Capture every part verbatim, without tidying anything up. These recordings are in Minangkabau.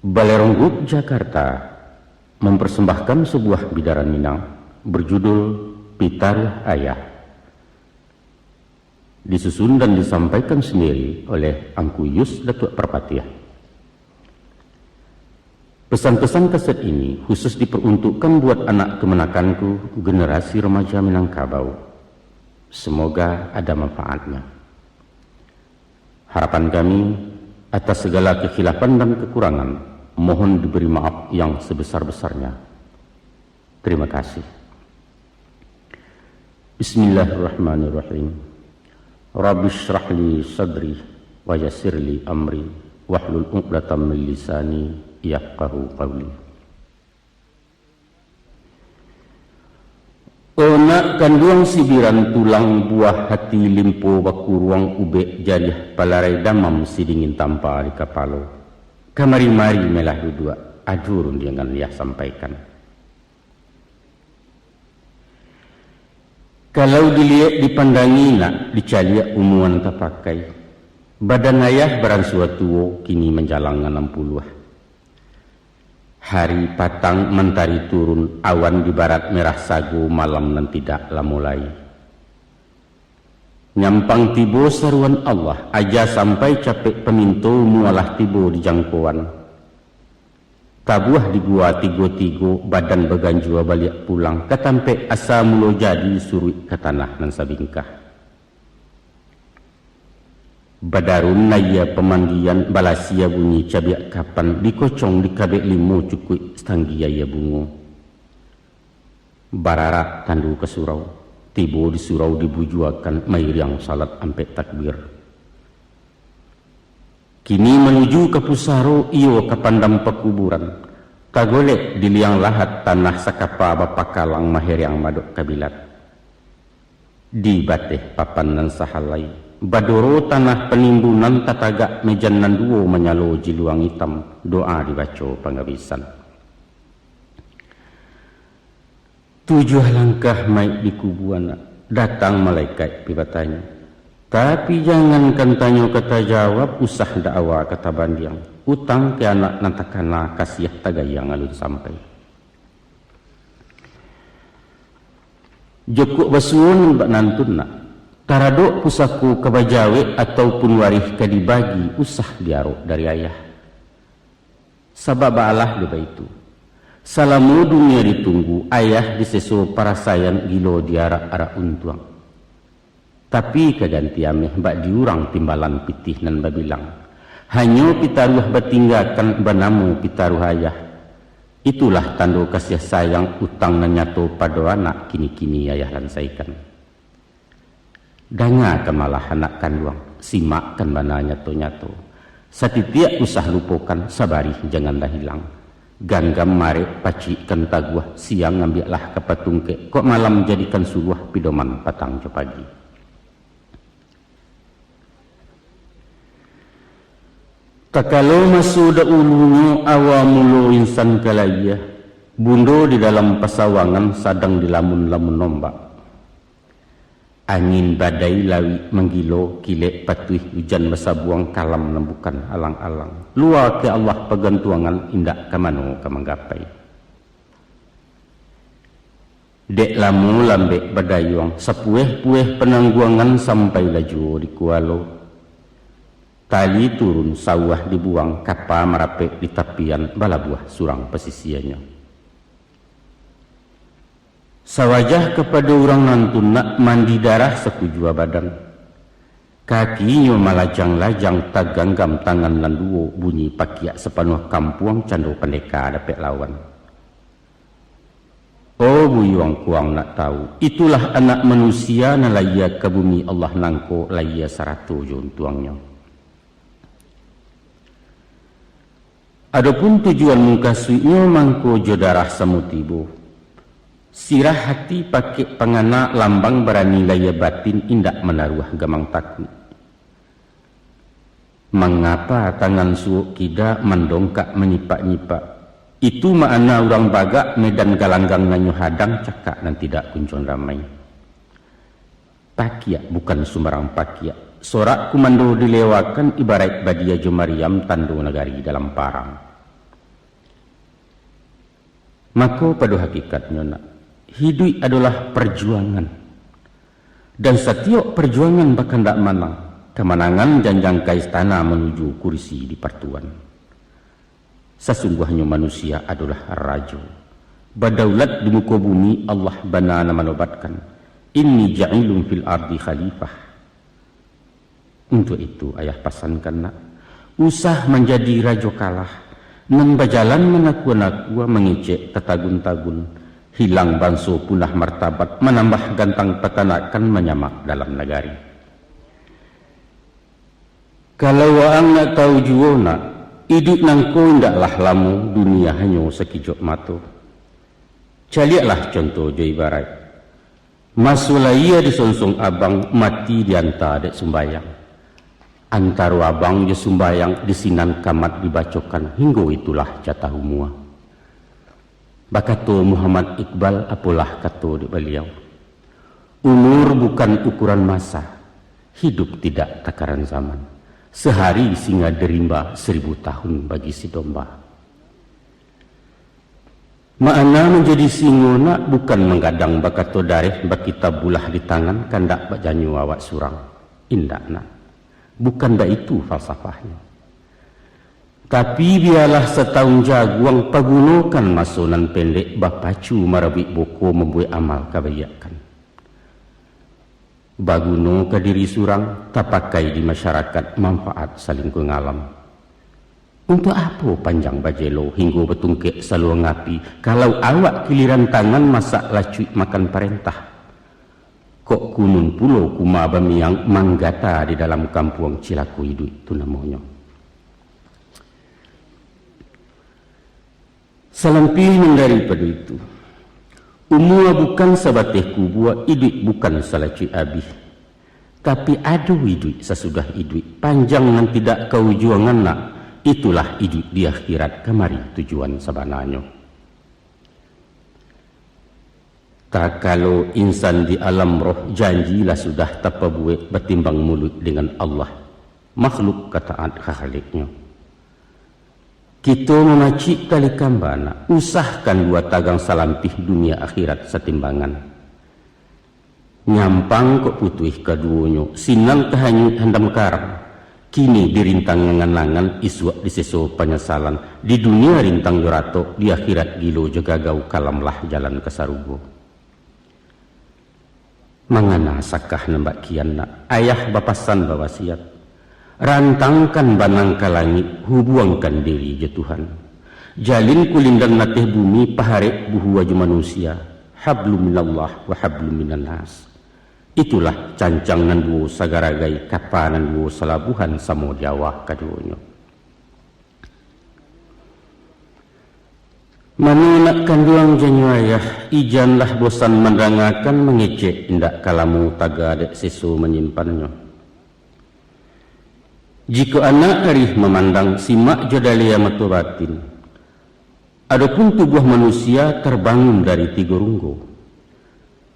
Balai Rong Group Jakarta mempersembahkan sebuah bidaran Minang berjudul Pitaruah Ayah. Disusun dan disampaikan sendiri oleh Angku Yus Datuak Parpatiah. Pesan-pesan kaset ini khusus diperuntukkan buat anak kemenakanku, generasi remaja Minangkabau. Semoga ada manfaatnya. Harapan kami, atas segala kekhilafan dan kekurangan, mohon diberi maaf yang sebesar-besarnya. Terima kasih. Bismillahirrahmanirrahim. Rabbi shrah li sadri wa yassir li amri wahlul uqdatam min lisani yafqahu qawli. O nak kanduang sibiran tulang, buah hati limpo bakuruang, ubek jariah palarai, damam sidingin tampa di kapalo. Kamari-mari malah duduak, ado rundiangan Yah sampaikan. Kalau diliek dipandangi nak, dicaliak umuan tapakai. Badan Ayah baransua tuo, kini manjalang anam puluah. Hari patang, mantari turun, awan di barat merah sago, malam nan tidak lamo lai. Nyampang tibo saruan Allah, aja sampai capek paminto, mualah tibo di jangkoan. Tabuah di gua tigo-tigo, badan baganjua baliak pulang, ka tampek asa mulo jadi, suruik ka tanah nan sabingkah. Badarun aia pamandian, balasia bunyi cabiak kapan, dikocong dikabek limo, cukuik satanggi aia bungo. Bararak tandu ka surau, tibo di surau dibujuakan, mairiang salat ampek takbir. Kini manuju ka pusaro, iyo ka pandam pakuburan, tagolek di liang lahat, tanah sakapa bapakalang, mahereang madok kabilat. Di bateh papan nan sahalai, badoro tanah panimbunan, tatagak mejan nan duo, manyalo jiluang itam, doa dibaco pangabisan. Tujuah langkah maik dikubuan, datang malaikat pi batanyo. Tapi jangankan tanyo ka tajawab, usah dakwa ka tabandiang. Utang ka anak nan takana, kasiah tagayang alun sampai. Jokok basuo nan bak nantun nak, taradok pusako ka bajawek, ataupun warih ka dibagi, usah diarok dari ayah. Sabab baalah dek baitu, salamo dunia ditunggu, ayah diseso parasaian, gilo diarak-arak untuang. Tapi ka ganti ameh, bak di urang timbalan pitih nan babilang. Hanyo pitaruah batinggakan, banamo pitaruah ayah. Itulah tando kasiah sayang, utang nan nyato pado anak, kini-kini ayah lansaikan. Dangakan malah anak kanduang, simakkan bana nyato-nyato. Satitiak usah lupokan, sabarih janganlah hilang. Ganggam marek pacikkan taguah, siang ambiaklah ka patungkek, kok malam jadikan suluah, pidoman patang jo pagi. Takalo maso daulunyo, awa mulo insan ka layie, bundo di dalam pasawangan, sadang dilamun-lamun ombak. Angin badai lawik manggilo, kilek patuih ujan basabuang, kalam nan bukan alang-alang. Lua ka Allah pagantuangan, indak ka mano ka manggapai. Dek lamo lambek badayuang, sapueh-pueh panangguangan, sampailah juo di kualo. Tali turun sauah dibuang, kapa marapek di tapian, balabuah surang pasisianyo. Sawajah kapado urang nantun nak, mandi darah sakujua badan. Kakinyo malajang-lajang, taganggam tangan nan duo, bunyi pakiak sapanuah kampuang, cando pandeka dapek lawan. Oh buyuang kuang nak tau, itulah anak manusia nan layie ka bumi Allah nangko, layie sarato jo untuangnyo. Adopun tujuan mukasuiknyo, mangko jo darah samo tibo. Sirah hati pakek pangana, lambang barani layie batin, indak manaruah gamang takuik. Mangapa tangan suok kida, mandongkak manyipak-nyipak? Itu makna urang bagak, medan galanggang nan nyo hadang, cakak nan tidak kunjuang damai. Pakiak bukan sumbarang pakiak. Sorak kumando dilewakan, ibaraik badia jo mariam, tando nagari dalam parang. Mako, pado hakikatnyo, nak, hiduik adolah parjuangan. Dan satiok parjuangan bakandak manang, kamanangan janjang ka istana manuju kurisi di partuan. Sasungguahnyo manusia adolah rajo. Badaulat di muko bumi, Allah bana nan manobatkan, "Inni ja'ilun fil ardi khalifah." Untuak itu, ayah pasankan, nak, usah manjadi rajo kalah, nan bajalan manakua-nakua mangecek tatagun-tagun, hilang banso, punah martabat, manambah gantang patanakan, manyamak dalam nagari. Kalau waang nak tahu juo, nak, iduik nangko indaklah lamo, dunia hanyo sakijok mato. Caliaklah conto jo ibaraik. Maso layia disonsong abang, mati dianta dek sumbayang. Antaro abang jo sumbayang, di sinan kamat dibacokan, hinggo itulah jatah umua. Bakato Muhammad Iqbal, apolah kato dek baliau, "Umur bukan ukuran masa, hidup tidak takaran zaman. Sehari singa di rimba, seribu tahun bagi si domba." Makna manjadi singo, nak, bukan manggadang bakato dareh, bakitab bulah di tangan, kandak bak janyo awak surang. Indak, nak. Bukan baitu falsafahnyo. Tapi, bialah satahun jaguang, pagunokan maso nan pendek, bapacu marabuik buko, mambuek amal kabaiakkan. Baguno ka diri surang, tapakai di masyarakat, manfaat salingkuang alam. Untuak apo panjang bajelo, hinggo batungkek saluang api, kalau awak kiliran tangan, masak lacuik makan parentah? Kok kunun pulo kuma bamiang, manggata di dalam kampuang, cilako iduik tu namonyo. Salampih nan daripado itu, umua bukan sabateh kubua, iduik bukan salacuik abih. Tapi, ado iduik sasudah iduik, panjang nan tidak kaujuangan, nak, itulah iduik di akhirat, kamari tujuan sabananyo. Takalo insan di alam roh, janji lah sudah tapabuek, batimbang muluik dengan Allah, makhluk ka taat ka Khaliknyo. Kito mamacik tali kamba, nak, usahkan dua tagang salampih, dunia akhirat satimbangan. Nyampang kok putuih kaduonyo, sinan ka hanyuik handam karam. Kini dirintang angan-angan, isuak diseso panyasalan. Di dunia rintang jo ratok, di akhirat gilo jo gagau, kalamlah jalan ka sarugo. Mangana sakah nan bak kian, nak, ayah bapasan bawasiat, rantangkan banang ka langik, hubuangkan diri jo Tuhan. Jalin kulindan ateh bumi, paharek buhua jo manusia, hablum minallah wa hablum minannas. Itulah cancang nan duo sagaragai, kapa nan duo salabuhan, samo di awah kaduonyo. Mano nak kanduang janyo ayah, ijanlah bosan mandangakan, mangecek indak ka lamo, taga dek seso manyimpannyo. Jikok anak arih mamandang, simak jo dalia mato batin. Adopun tubuah manusia tarbangun dari tigo runggo.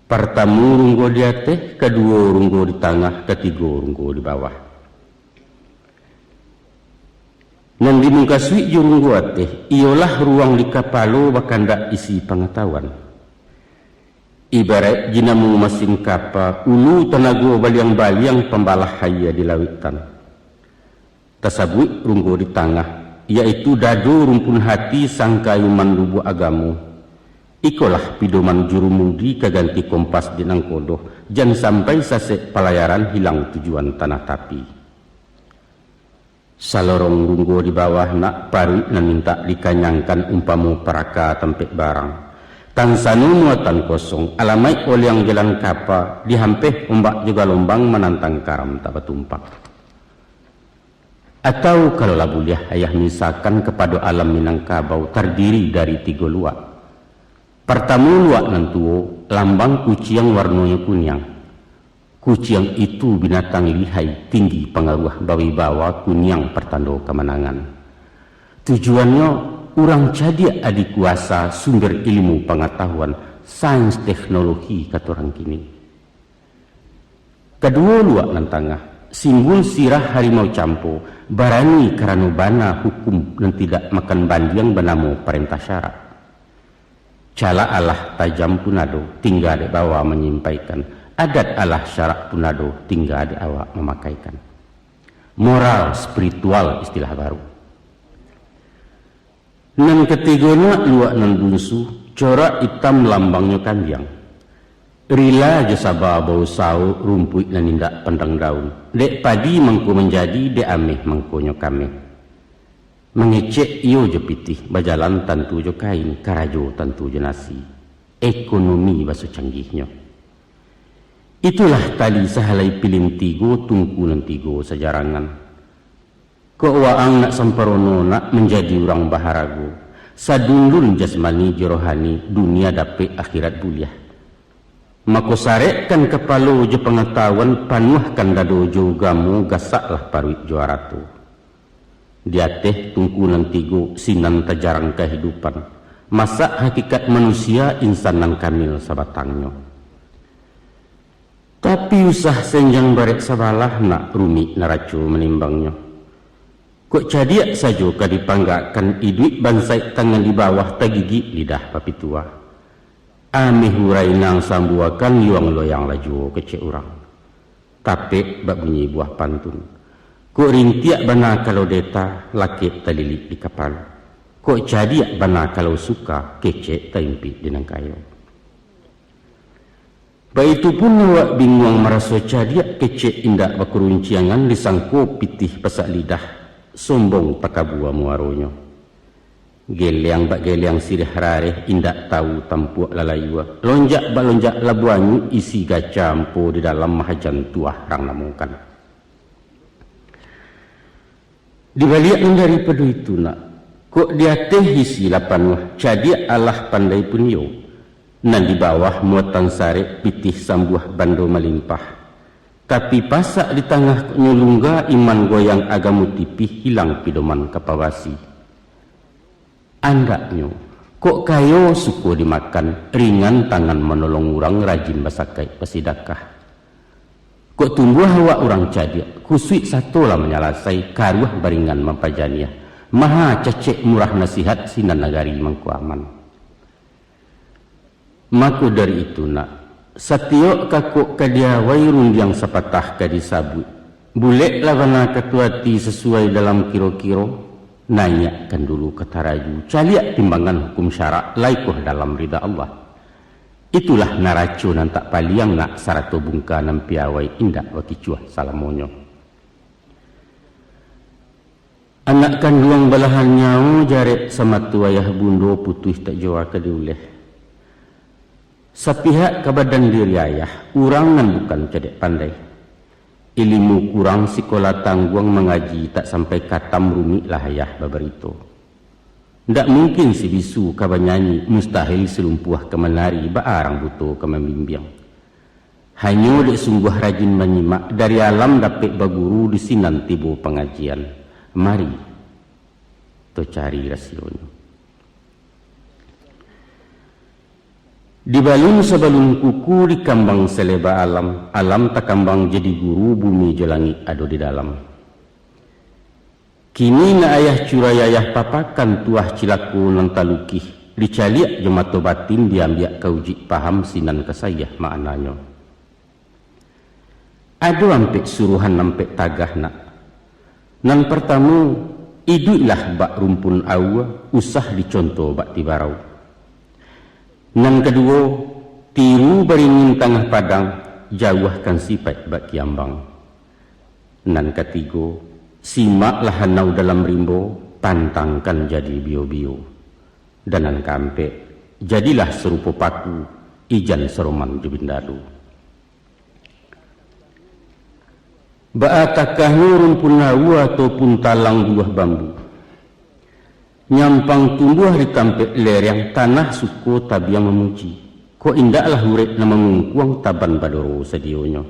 Partamo runggo di ateh, kaduo runggo di tangah, katigo runggo di bawah. Nan dimungkasuik jo runggo ateh, iyolah ruang di kapalo, bakandak isi pangatahuan. Ibaraik jinamo masin kapa, ulu tanago baliang-baliang, pambalah aia di lauiktan. Tasabuik runggo di tangah, yaitu dado rumpun hati, sangka iman lubuak agamo. Ikolah pidoman jurumudi, ka ganti kompas di nangkodoh, jan sampai sasek palayaran, hilang tujuan tanah tapi. Salorong runggo di bawah nak, paruik nan mintak dikanyangkan, umpamo paraka tampek barang. Tansano muatan kosong, alamaik oliang jalan kapa, dihampeh ombak jo galombang, manantang karam tak batumpak. Atau kalau lah buliah, ayah misakan kapado alam Minangkabau tardiri dari tigo luak. Partamo luak nan tuo, lambang kuciang warnonyo kuniang. Kuciang itu binatang lihai, tinggi pangaruah, bawibawa, kuniang partando kamanangan. Tujuannyo, urang cadiak adi kuasa, sumber ilmu pangatahuan, sains teknologi kato urang kini. Kaduo luak nan tangah, simbul sirah harimau campo, barani karano bana hukum nan tidak makan bandiang banamo parentah syarak. Calak alah tajam pun ado, tingga dek bawa manyampaikan. Adat alah syarak pun ado, tingga dek awak mamakaikan. Moral spiritual istilah baru. Nan katigo nak luak nan bunsu, corak itam lambangnyo kambiang. Rila jo saba bausawo rumpuik nan indak pandang daun. Dek padi mangko manjadi, dek ameh mangkonyo kameh. Mangecek iyo jo pitih, bajalan tantu jo kain, karajo tantu jo nasi. Ekonomi baso canggihnyo. Itulah tali sahalai pilin tigo, tungku nan tigo sajarangan. Kok waang nak samparono, nak manjadi urang baharago, sadundun jasmani jo rohani, dunia dapek akhirat buliah. Mako sarekkan kapalo jo pangatahuan, panuahkan dado jo ugamo, gasaklah paruik jo arato. Di ateh tungku nan tigo sinan tajarang kahidupan, masak hakikat manusia insan nan kamil sabatangnyo. Tapi usah senjang barek sabalah, nak rumik naraco manimbangnyo. Kok cadiak sajo ka dipanggakkan, iduik bansaik tangan di bawah, tagigik lidah bapitua. Ameh urai nan sambuakan, yuang loyang lah juo kecek urang. Tapek bak bunyi buah pantun. Kok rintiak bana kalau deta, lakek talilik di kapalo. Kok cadiak bana kalau suka, kecek taimpik di nan kayo. Baitu pun awak binguang maraso cadiak, kecek indak bakurunciangan, disangko pitih pasak lidah, sombong takabua muaronyo. Geleang bak geleang siriah rareh, indak tahu tampuak lalayua. Lonjak bak lonjak labuah anyuik, isi gaca ampo di dalam, mahajan tuah rang namokan. Di baliak nan daripado itu nak, kok di ateh isi lah panuah, cadiak alah pandai pun iyo. Nan di bawah muatan sarek, pitih sambuah bando malimpah. Tapi pasak di tangah kok nyo lungga, iman goyang agamo tipih, hilang pidoman ka pabasi. Andaknyo, kok kayo suko dimakan, ringan tangan manolong urang, rajin basakaik basidakah. Kok tumbuah awak urang cadiak, kusuik sato lah manyalasai, karuah baringan mampajaniah, maha cacek murah nasihat, sinan nagari mangko aman. Mako dari itu nak, satiok kakok ka diawai, rundiang sapatah ka disabuik. Buleklah bana kato ati, sasuai dalam kiro-kiro, naiakkan dulu ka taraju, caliak timbangan hukum syarak, lai koh dalam rida Allah. Itulah naraco nan tak paliang nak, sarato bungka nan piawai, indak bakicuah salamonyo. Anak kanduang balahan nyawo, jarek samato ayah bundo, putuih tak jua ka diuleh. Sapihak ka badan diri ayah, urang nan bukan cadiak pandai. Ilimu kurang, sikola tangguang, mangaji tak sampai katam, rumiklah ayah babarito. Ndak mungkin si bisu ka banyanyi, mustahil si lumpuah ka manari, baa rang buto ka mambimbiang. Hanyo dek sungguah rajin manyimak, dari alam dapek baguru, di sinan tibo pangajian. Mari, to cari rasionyo. Dibalun sabalun kuku, dikambang saleba alam, alam takambang jadi guru, bumi jo langik ado di dalam. Kini nak ayah curai ayah papakan, tuah cilako nan talukih, dicaliak jo mato batin, diambiak ka ujuik paham, sinan ka saiah maknanyo. Ado ampek suruhan ampek tagah nak. Nan partamo, iduiklah bak rumpun aua, usah diconto bak tibarau. Nan kaduo, tiru baringin tangah padang, jauahkan sipaik bak kiambang. Nan katigo, simaklah hanau dalam rimbo, pantangkan jadi bio-bio. Dan nan kaampek, jadilah sarupo paku, ijan saroman jo bindalo. Baa takahnyo rumpun aua ataupun talang buah bambu. Nyampang tumbuah di tampek lereng, tanah suko tabiang mamuji. Kok indaklah urek nan mangungkuang, taban badoro sadionyo.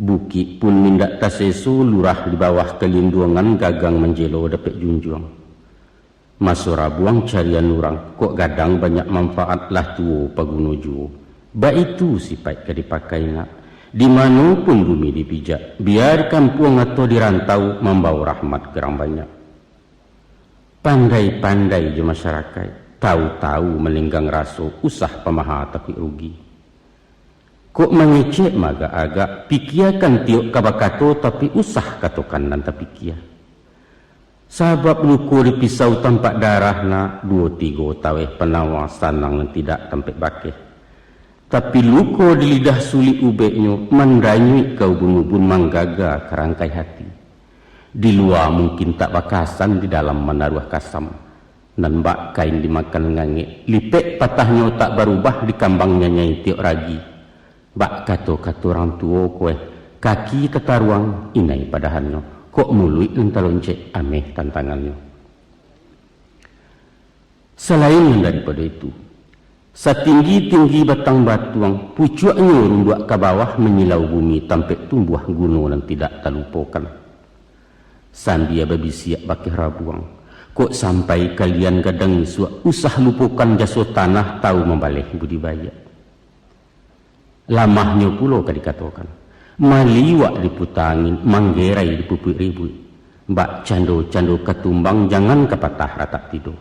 Bukik pun indak taseso, lurah di bawah kalinduangan, gagang manjelo dapek junjuang. Maso rabuang carian urang, kok gadang banyak manfaat, lah tuo paguno juo. Baitu sipaik ka dipakai nak. Di mano pun bumi dipijak, bia di kampuang atau di rantau, mambawo rahmat ka urang banyak. Pandai-pandai jo masyarakaik, Tawu-tawu maninggang raso, usah pamaha takuik rugi. Kok mangecek maagak-agak, pikiakan tiok ka bakato, tapi usah katokan nan tapikia. Sabab luko di pisau tampak darah nak, duo tigo taweh panawa sanang nan tidak tampek bakeh. Tapi luko di lidah sulik ubeknyo, mandanyuik ka ubun-ubun, manggaga ka rangkai hati. Di lua mungkin tak bakasan, di dalam manaruah kasam. Nan bak kain dimakan ngangek, lipek patahnyo tak barubah, dikambang nyanyai tiok ragi. Bak kato-kato urang tuo ko eh, kaki tataruang, inai padahannyo, kok muluik nan taloncek, ameh tantangannyo. Salain nan daripado itu, satinggi-tinggi batang batuang, pucuaknyo runduak ka bawah, manyilau bumi, tampek tumbuah guno nan tidak talupokan. Sambia babisiak bakeh rabuang, kok sampai kalian gadang isuak, usah lupokan jaso tanah, tawu mambaleh budi baiak. Lamahnyo pulo ka dikatokan, maliwak diputa angin, manggerai dipupuik ribuik. Bak cando-cando ka tumbang, jangan ka patah ratak tido.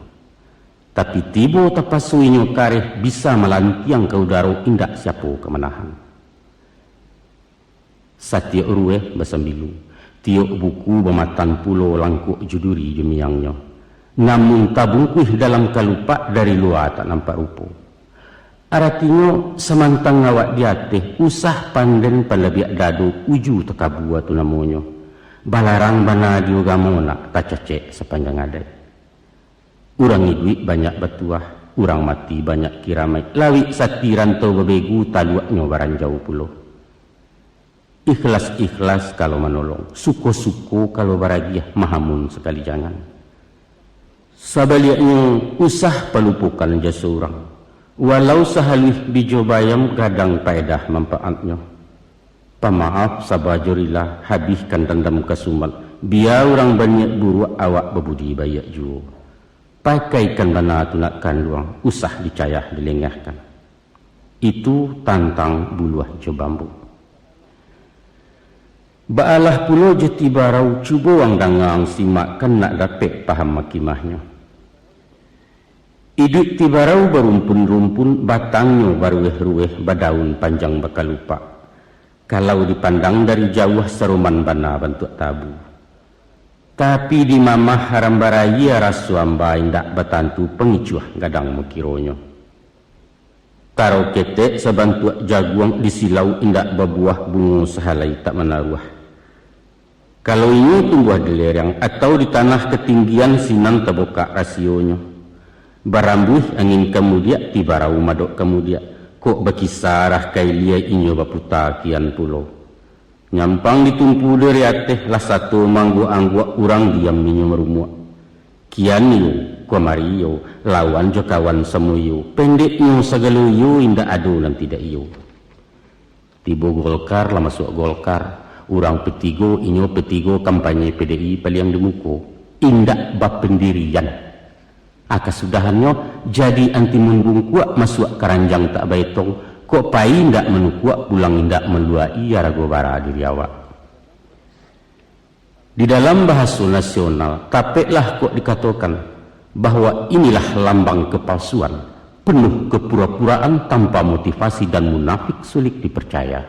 Tapi tibo tapaso inyo kareh, bisa malantiang ka udaro, indak siapo ka manahan. Satiok rueh basambilu, tiok buku bamatan pulo, langkuak jo duri jo miangnyo. Namun tabungkuih dalam kalupak, dari lua tak nampak rupo. Aratinyo, samantang awak di ateh, usah panden palabiak dado, uju takabua tu namonyo. Balarang bana di ugamo nak, tacacek sapanjang adaik. Urang iduik banyak batuah, urang mati banyak kiramaik. Lawik sati rantau babegu, taluaknyo baranjau pulo. Ikhlas-ikhlas kalau manolong, suko-suko kalau baragiah, mahamun sakali jangan. Sabaliaknyo, usah palupokan jaso urang. Walau sahaluih bijo bayam, gadang paedah manpaatnyo. Pamaaf, saba jo rila, habihkan dandam kasumat, bia urang baniaik buruak, awak babudi baiak juo. Pakaikan bana tu nak kanduang, usah dicayah dilengahkan. Itu tantang buluah jo bambu. Baalah pulo jo tibarau, cubo ang danga, ang simak, kan nak dapek paham makimahnyo. Iduik tibarau barumpun-rumpun, batangnyo baruweh-ruweh, badaun panjang bakalupak. Kalau dipandang dari jauah, saroman bana bantuak tabu. Tapi di mamah haram barayia, raso amba indak batantu, pangicuah gadang makironyo. Tarau ketek sabantuak jaguang, disilau indak babuah, bungo sahalai tak manaruah. Kalau inyo tumbuah di lereng atau di tanah katinggian, sinan tabukak rasionyo. Barambuih angin kamudiak, tibarau madok kamudiak, kok bakisarah ka ilia, inyo baputa kian pulo. Nyampang ditumpu dari ateh, lah sato maangguak-angguak, urang diam inyo marumuak. Kian iyo, kamari iyo, lawan jo kawan samo iyo, pendeknyo sagalo iyo, indak ado nan tidak iyo. Tibo Golkar, lah masuak Golkar, urang petigo, inyo petigo kampanye P D I paliang di muko, indak bapendirian. A kasudahannyo, jadi antimun bungkuak, masuak karanjang tak baetong, kok pai indak manukuak, pulang indak maluak-i, arago bara diri awak. Di dalam bahaso nasional, tapeklah kok dikatokan bahwa inilah lambang kepalsuan, penuh kepura-puraan, tanpa motivasi dan munafik, sulik dipercaya.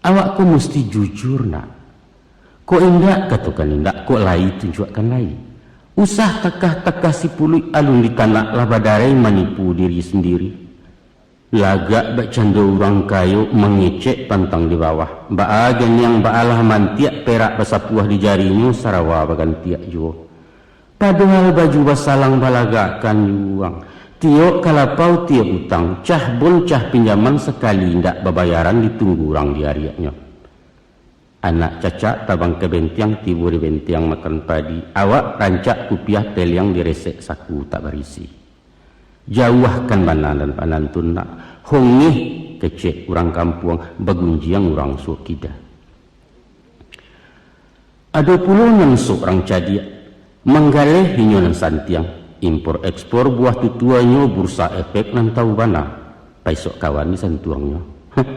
Awak ko musti jujur, nak. Kok indak, katokan indak, kok lai, tunjuakkan lai. Usah takah-takah sipuluik, alun ditanak lah badarai, manipu diri sendiri. Lagak bakcando urang kayo, mangecek pantang di bawah. Baa ganiang, baalah mantiak, perak basapuah di jarinyo, sarawa bagantiak juo. Padohal baju basalang balagakkan juo. Tiok kalapau, tiok utang, cah bon, cah pinjaman, sakali indak babayaran, ditunggu urang di ariaknyo. Anak cacak tabang ka bentiang, tibo di bentiang makan padi, awak rancak kupiah peliang, diresek saku tak barisi. Jauahkan bana nan panantun nak, hongeh kecek urang kampuang, bagunjiang urang suok kida. Ado pulo nan surang cadiak, manggaleh inyo nan santiang, impor ekspor buah tutuanyo, bursa efek nan tahu bana, paisok kawan disantuangnyo. Heh.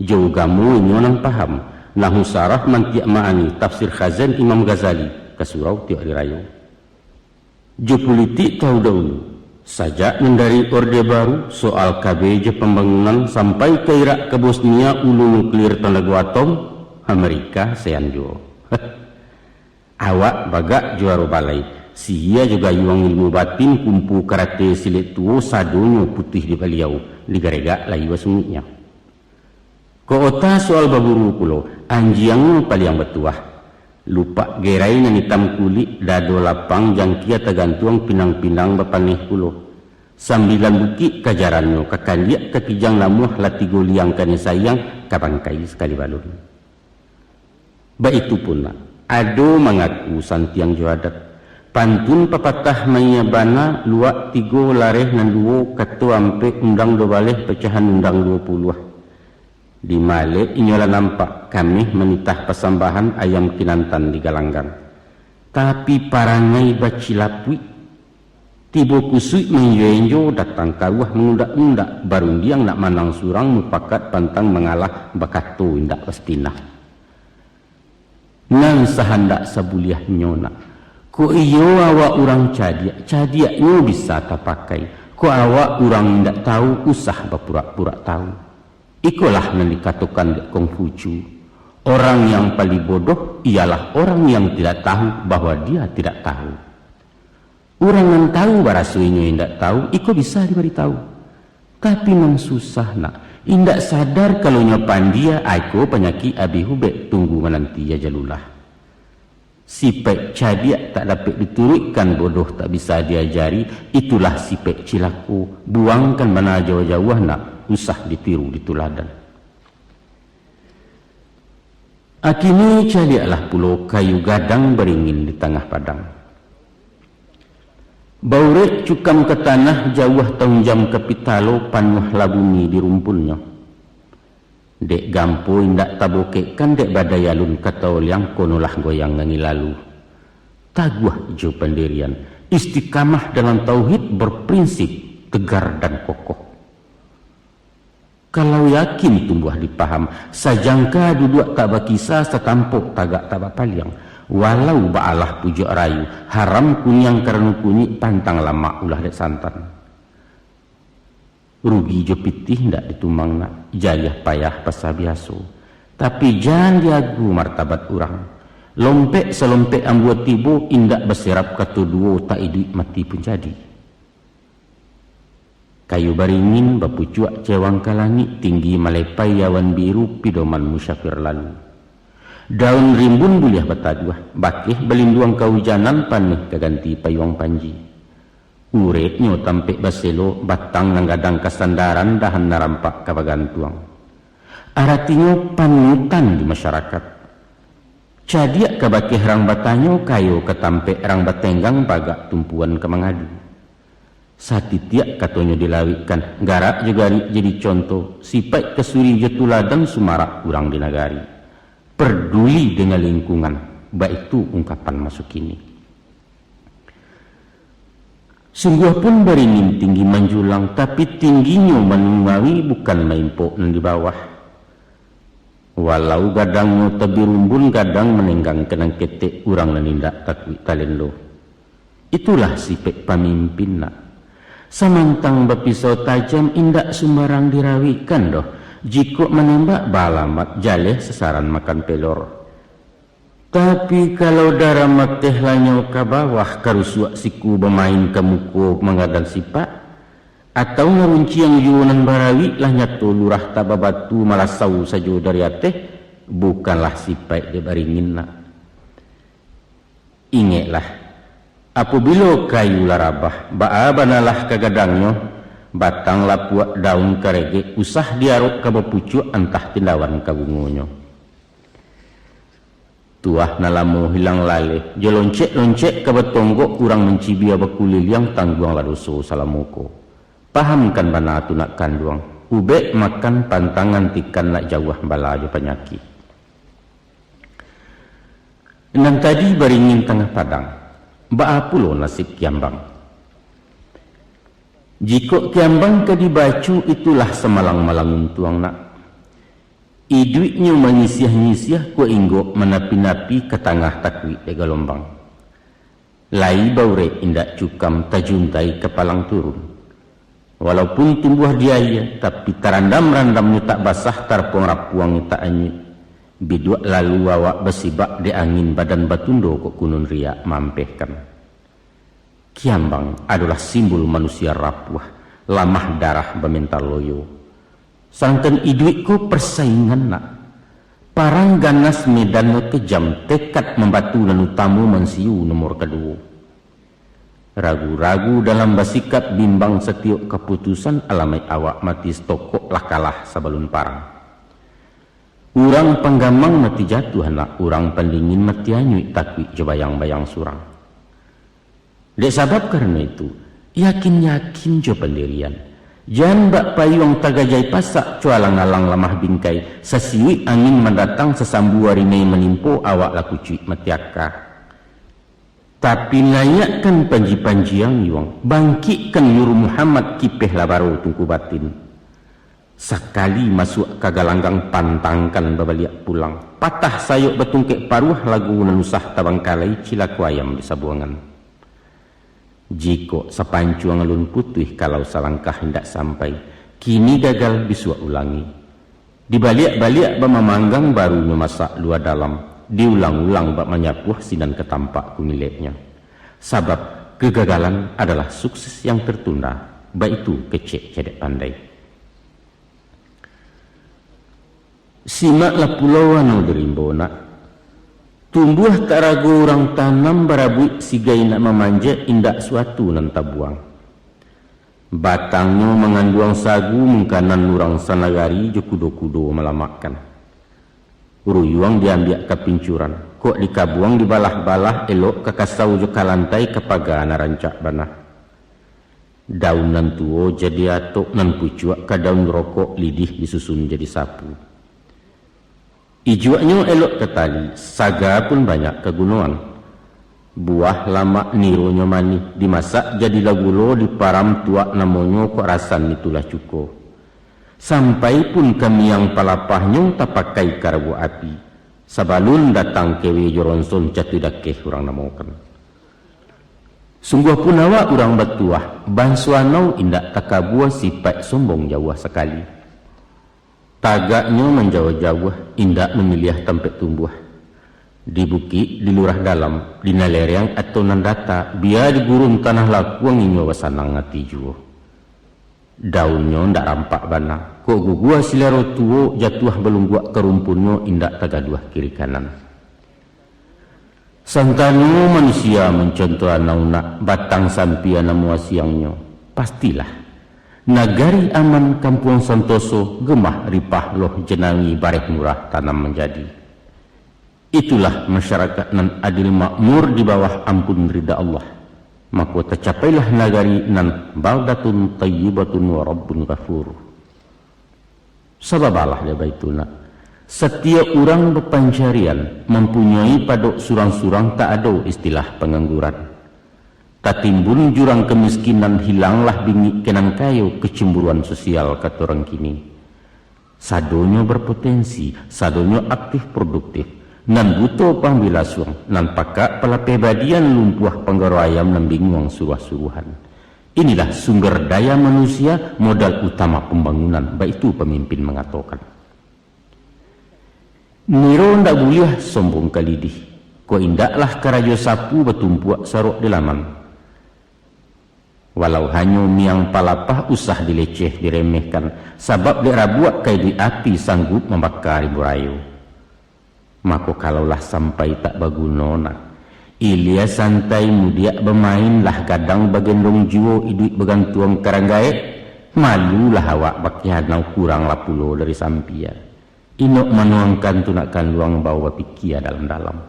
Jo ugamo inyo nan paham, nahu sarah mantiak ma'ani, tafsir Khazin Imam Ghazali, ka surau tiok ari rayo. Jo pulitik tahu dahulu. Sajak nan dari Orde Baru, soal K B jo pambangunan, sampai ka irak ka Bosnia, ulu nuklir tanago atom, Amerika sayan juo. Awak bagak juaro balai, sihia jo gayuang ilmu batin, kumpu karate silek tuo, sadonyo putuih di baliau, digaregak layua sunguknyo. Kok ota soal baburu pulo, anjiangnyo paliang batuah. Lupak gerai nan itam kulik, dado lapang, jangkia tagantuang, pinang-pinang bapaneh pulo. Sambilan bukik kajarannyo, ka kandiak ka kijang namuah, lah tigo liang kanai sayang, ka bangkai sakali balun. Baitu pun nak, ado mangaku santiang jo adat. Pantun papatah maiya bana, luak tigo lareh nan duo, kato ampek undang duo baleh, pacahan undang duo puluah. Di malek inyo lah nampak, kameh manitah pasambahan, ayam kinantan di galanggang. Tapi parangai bacilapuik. Tibo kusuik mainjo-injo, datang karuah mangundak-ngundak, barundiang nak manang surang, mupakat pantang mangalah, bakato indak basapinah. Nan sahandak sabuliahnyo nak. Kok iyo awak urang cadiak, cadiaknyo bisa tapakai. Kok awak urang indak tahu, usah bapurak-purak tahu. Ikolah nan dikatokan dek Kongfucu, orang yang paling bodoh ialah orang yang tidak tahu bahwa dia tidak tahu. Urang nan tahu baraso inyo indak tahu, iko bisa dibaritahu. Tapi nan susah nak, indak sadar kalau nyo pandia, aiko panyakik abih ubek, tunggu mananti ajalulah. Sipaik cadiak tak dapek dituruikkan, bodoh tak bisa diajari, itulah sipaik cilako. Buangkan bana jauah-jauah nak, usah ditiru dituladan. Akini caliaklah pulo kayu gadang baringin di tangah padang. Baurek cukam ka tanah, jauah taunjam ka pitalo, panuahlah bumi di rumpunnyo. Dek gampo indak tabokekkan, dek badai alun ka taoliang, konolah goyang angin lalu. Taguah jo pandirian, istiqamah dalam tauhid, berprinsip, tegar dan kokoh. Kalau yakin tumbuah di paham, sajangka duduak tak bakisa, satampok tagak tak bapaliang. Walau baalah pujuak rayu, haram kuniang karano kunyik, pantang lamak ulah dek santan. Rugi jo pitih ndak ditumang nak, jariah payah pasah biaso. Tapi jan diagu martabat urang. Lompek salompek ambuah tibo, indak basirap kato duo, tak iduik mati pun jadi. Kayu baringin bapucuak cewang ka langik, tinggi malepai awan biru, pidoman musafir lalu. Daun rimbun buliah bataduah, bakeh balinduang kaujanan, paneh ka ganti payuang panji. Ureknyo tampek baselo, batang nan gadang ka sandaran, dahan nan rampak ka bagantuang. Aratinyo panutan di masyarakat. Cadiak ka bakeh rang batanyo, kayo ka tampek rang batenggang, bagak tumpuan ka mangadu. Satitiak katonyo dilawikkan, garak jo garik jadi conto, sipaik kasuri jo tuladan, sumarak urang di nagari. Parduli dengan lingkungan, baitu ungkapan maso kini. Sungguah pun baringin tinggi manjulang, tapi tingginyo manungawi, bukan maimpok nan di bawah. Walau gadangnyo tabirumbun, gadang manenggang ka nan ketek, urang nan indak takuik talendo. Itulah sipaik pamimpin nak. Samantang bapisau tajam, indak sumbarang dirawikkan doh. Jikok manembak baalamat, jaleh sasaran makan pelor. Tapi kalau darah mateh lanyau ka bawah, karusuak siku bamain ka muko mangadan sipak, atau ngarunciang juo nan barawik, lah nyato lurah tak babatu, malasau sajo dari ateh, bukanlah sipaik dek baringin nak. Ingeklah, apobilo kayu lah rabah, baa banalah ka gadangnyo, batang lapuak daun karegek, usah diarok ka bapucuak, antah tindawan ka bungonyo. Tuah nan lamo hilang laleh, jo loncek-loncek ka batonggok, urang mancibia bakuliliang, tangguanglah doso salamo ko. Pahamkan bana tu nak kanduang, ubek makan pantang, antikan nak jauah bala jo panyakik. Nan tadi baringin tangah padang, baa pulo nasib kiambang? Jikok kiambang ka dibaco, itulah samalang-malang untuang nak. Iduiknyo manyisiah-nyisiah, kok inggok manapi-napi, ka tangah takuik dek galombang. Lai baurek indak cukam tajuntai kapalang turun. Walaupun tumbuah di aia, tapi tarandam-randamnyo tak basah, tarapuang-rapuangnyo tak anyuik. Biduak lalu awak basibak dek angin, badan batundo kok kunun riak maampehkan. Kiambang adolah simbol manusia rapuah, lamah darah bamental loyo. Sadangkan iduik ko parsaingan nak. Parang ganas medannyo kejam, tekad mambatu nan utamo mansiu nomor kaduo. Ragu-ragu dalam basikap, bimbang satiok kaputusan, alamaik awak mati satokok lah kalah sabalun parang. Urang panggamang mati jatuah nak, urang pandingin mati anyuik, takuik jo bayang-bayang surang. Dek sabab karano itu, yakin-yakin jo pandirian. Jan bak payuang tagajai pasak, cualang-alang lamah bingkai, sasiuik angin mandatang, sasambu arinai manimpo, awak lah kucuik mati aka. Tapi naiakkan panji-panji ang iwang, bangkikkan Nur Muhammad, kipeh lah baro tungku batin. Sakali masuak ka galanggang, pantangkan babaliak pulang. Patah sayok batungkek paruah, lagu nan usah tabangkalai, cilako ayam di sabuangan. Jikok sapancuang alun putuih, kalau salangkah indak sampai, kini gagal bisuak ulangi. Dibaliak-baliak bak mamanggang, barunyo masak lua dalam, diulang-ulang bak manyapuah, sinan ka tampak kumileknyo. Sabab kegagalan adalah sukses yang tertunda, baitu kecek cadiak pandai. Simaklah pulo anau di rimbo nak. Tumbuah tak rago urang tanam, barabuik sigai nak mamanjek, indak suatu nan tabuang. Batangnyo manganduang sagu, mungkanan urang sanagari, jo kudo-kudo malamakkan. Ruyuang diambiak ka pincuran, kok dikabuang dibalah-balah, elok ka kasau jo ka lantai, ka paga nan rancak bana. Daun nan tuo jadi atok, nan pucuak ka daun rokok, lidih disusun jadi sapu. Ijuaknyo elok tatali, saga pun banyak kagunoan. Buah lamak nironyo manih, dimasak jadilah gulo, diparam tuak namonyo, kok rasan itulah cuko. Sampai pun ka miang palapahnyo, tapakai ka rabuak api. Sabalun datang kewe jo ronson, catu dakeh urang namokan. Sungguah pun awak urang batuah, banso anau indak takabua, sipaik sombong jauah sakali. Tagaknyo manjauah-jauah, indak mamiliah tampek tumbuah. Di bukik, di lurah dalam, di nan lereang atau nan data, bia di gurun tanah lakuang, inyo basanang ati juo. Daunnyo ndak rampak bana, kok gugua silaro tuo, jatuah balungguak ka rumpunnyo, indak tagaduah kiri kanan. Santano manusia mancontoh anau nak, batang sampia namo asiangnyo, pastilah nagari aman, kampuang santoso, gemah ripah loh jinawi, bareh murah tanam manjadi. Itulah masyarakat nan adil makmur di bawah ampun rida Allah. Mako tacapailah nagari nan baldatun thayyibatun wa rabbun ghafur. Sababalah dek baitu nak. Satiok urang bapancarian, mampunyoi padok surang-surang, tak ado istilah pangangguran. Tatimbun jurang kamiskinan, hilanglah bingik ka nan kayo, kecemburuan sosial kato urang kini. Sadonyo berpotensi, sadonyo aktif produktif, nan buto pambila suang, nan pakak palapeh badian, lumpuah panggaro ayam, nan binguang suruah-suruahan. Inilah sumber daya manusia, modal utama pambangunan, baitu pamimpin mangatokan. Niro ndak buliah sombong ka lidih, kok indaklah karajo sapu, batumpuak sarok di laman. Walau hanyo miang palapah, usah dileceh, diremehkan, sabab dek rabuak ka iduik api, sanggup mambaka rimbo rayo. Mako, kalau lah sampai tak baguno nak, ilia santai mudiak bamain, lah gadang bagendong juo, iduik bagantuang ka rang gaek, malulah awak bakeh anau, kuranglah pulo dari sampia. Inok manuangkan tu nak kanduang, bao bapikia dalam-dalam.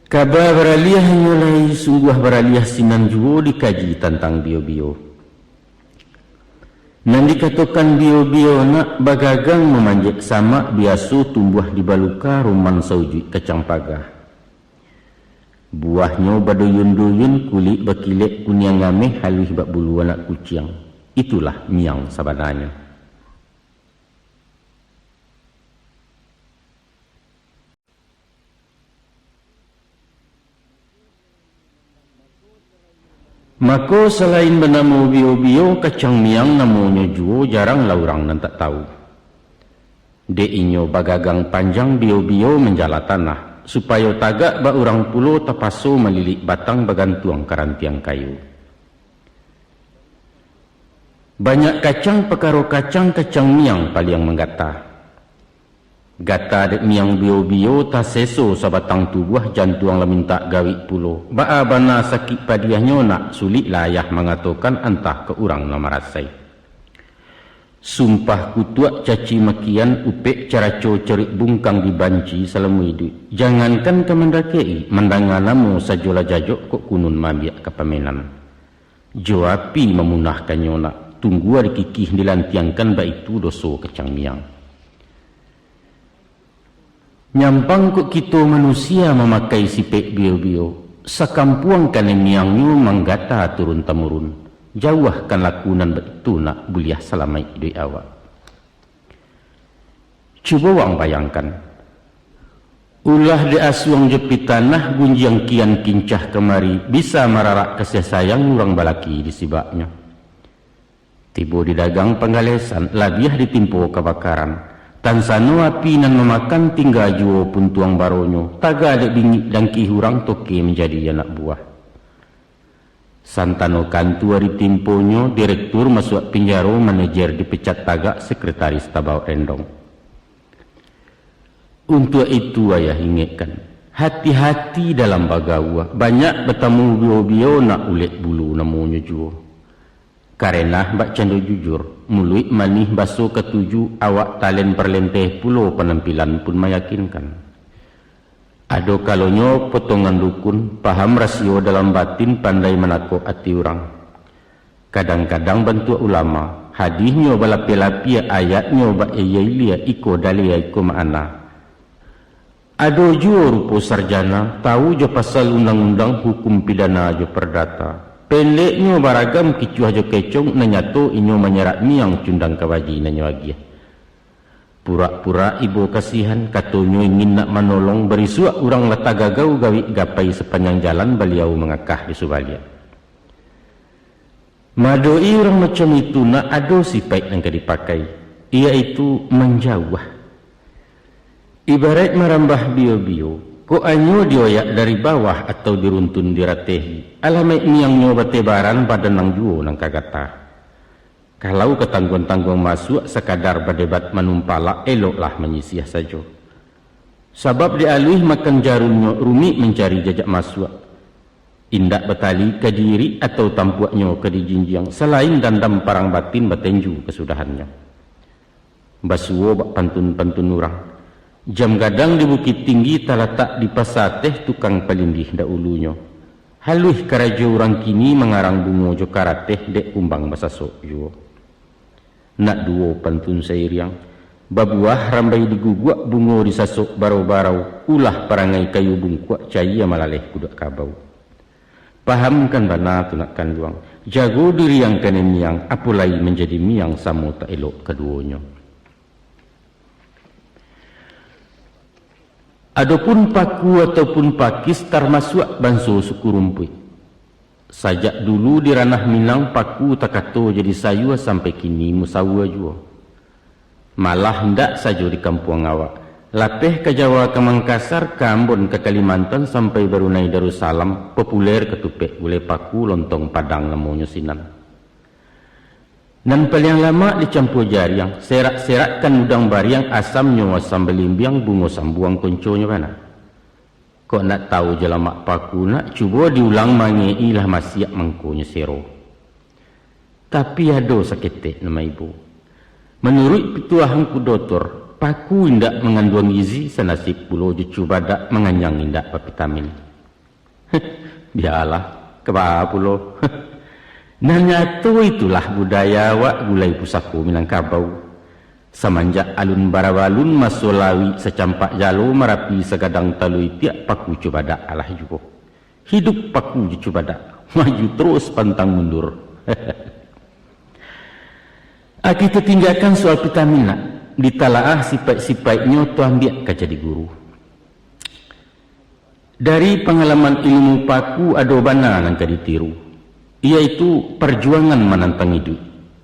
Kaba baraliahnyo lai, sungguah baraliah sinan juo, dikaji tantang bio-bio. Nan dikatokan bio-bio nak, bagagang mamanjek samak, biaso tumbuah di baluka, rumang saujuik kacang paga. Buahnyo baduyun-duyun, kulik bakilek kuniang ameh, haluih bak bulu anak kuciang. Itulah miang sabananyo. Mako, salain banamo bio-bio, kacang miang namonyo juo jarang lah urang nan tak tahu. Dek inyo bagagang panjang bio-bio manjala tanah, supayo tagak bak urang pulo tapaso malilik batang bagantuang ka rantiang kayu. Banyak kacang pakaro kacang, kacang miang paliang manggata. Gata dek miang bio-bio, taseso sabatang tubuah, jantuang lah mintak gawik pulo. Baa bana sakik padiahnyo, nak sulik lah ayah mangatokan, antah ka urang nan marasai. Sumpah kutuak caci makian, upek caraco carik bungkang, dibanci salamo iduik. Jangankan ka mandakek-i, mandanga namo sajo lah jajok, kok kunun maambiak ka pamenan. Jo api mamunahkannyo nak, tunggua dikikih dilantiangkan, baitu doso kacang miang. Nyampang kok kito manusia mamakai sipek bio-bio, sakampuang kanai miangnyo manggata turun-tamurun, jauahkan laku nan baitu nak, buliah salamaik iduik awak. Cubo waang bayangkan, ulah dek asuang jo pitanah, gunjiang kian kincah kamari, bisa mararak kasiah sayang urang balaki di sibaknyo. Tibo di dagang panggalesan, labiah ditimpo kabakaran. Tansano api nan mamakan, tingga juo puntuang baronyo, taga dek bingik dangkih urang, toke manjadi anak buah. Santano kantua ditimponyo, direktur masuak pinjaro, manajer dipecat tagak, sekretaris tabaok rendong. Untuak itu, ayah ingekkan, hati-hati dalam bagaua, banyak batamu bio-bio, nak ulek bulu namonyo juo. Karenah bak cando jujur, muluik manih baso katuju, awak talen parlenteh pulo, panampilan pun mayakinkan. Ado kalonyo potongan dukun, paham rasio dalam batin, pandai manakok ati urang. Kadang-kadang bantuak ulama, hadihnyo balapia-lapia, ayatnyo bailia-ilia, iko dalil, iko makna. Ado juo rupo sarjana, tahu jo pasal undang-undang, hukum pidana jo pardata. Pendeknyo baragam kicuah jo kecong, nan nyato inyo manyerak miang, cundang kabaji nan nyo agiah. Purak-purak ibo kasihan, katonyo ingin nak manolong, barisuak urang lah tagagau, gawik gapai sapanjang jalan, baliau mangakah di subaliak. Maadok-i urang macam itu, nak ado sipaik nan ka dipakai, iyaitu manjauah. Ibaraik marambah bio-bio, kok anyo dioyak dari bawah atau diruntun diratehi, alamaik miangnyo batebaran, badan nan juo nan ka gata. Kalau ka tangguang-tangguang masuak, sakadar badebat manumpalak, eloklah manyisiah sajo. Sabab dek aluih makan jarunnyo, rumik mancari jajak masuak. Indak batali ka diirik atau tampuaknyo ka dijinjiang, salain dandam parang batin, batenju kasudahannyo. Basuo bak pantun-pantun urang, jam gadang di Bukittinggi, talatak di Pasa Ateh, tukang palindih dahulunyo. Haluih karajo urang kini, mangarang bungo jo karateh, dek kumbang basasok juo. Nak duo pantun sairiang, babuah rambai diguguak, bungo disasok barau-barau, ulah parangai kayu bungkuak, cayia malaleh kuduak kabau. Pahamkan bana tu nak kanduang, jago diri ang kanai miang, apo lai manjadi miang, samo tak elok kaduonyo. Adopun paku ataupun pakis, tarmasuak banso suku rumpuik. Sajak dulu di ranah Minang, paku takato jadi sayua, sampai kini musaua juo. Malah indak sajo di kampuang awak, lapeh ka Jawa, ka Mangkasar, ka Ambon, ka Kalimantan, sampai Barunai Darussalam, populer katupek gulai paku, lontong Padang namonyo sinan. Nan paliang lamak dicampua jariang, serak-serakkan udang bariang, asamnyo asam balimbiang, bungo sambuang konconyo bana. Kok nak tahu jo lamak paku nak, cubo diulang mangek-i, lah masiak mangkonyo sero. Tapi ado saketek nan maibo. Manuruik pituah angku dotor, paku indak manganduang gizi, sanasib pulo jo cubadak, manganyang indak bapitamin. Bialah, ka baa pulo. Nan nyato itulah budaya awak, gulai pusako Minangkabau. Samanjak alun barabalun, maso lawik sacampak jalo, Marapi sagadang talua itiak, paku cubadak alah juo. Hidup paku jo cubadak, maju terus pantang mundur. Ah, kito tinggakan soal pitamin nak, ditalaah sipaik-sipaiknyo, tu ambiak ka jadi guru. Dari pangalaman ilmu paku, ado bana nan ka ditiru. Yaitu parjuangan manantang iduik,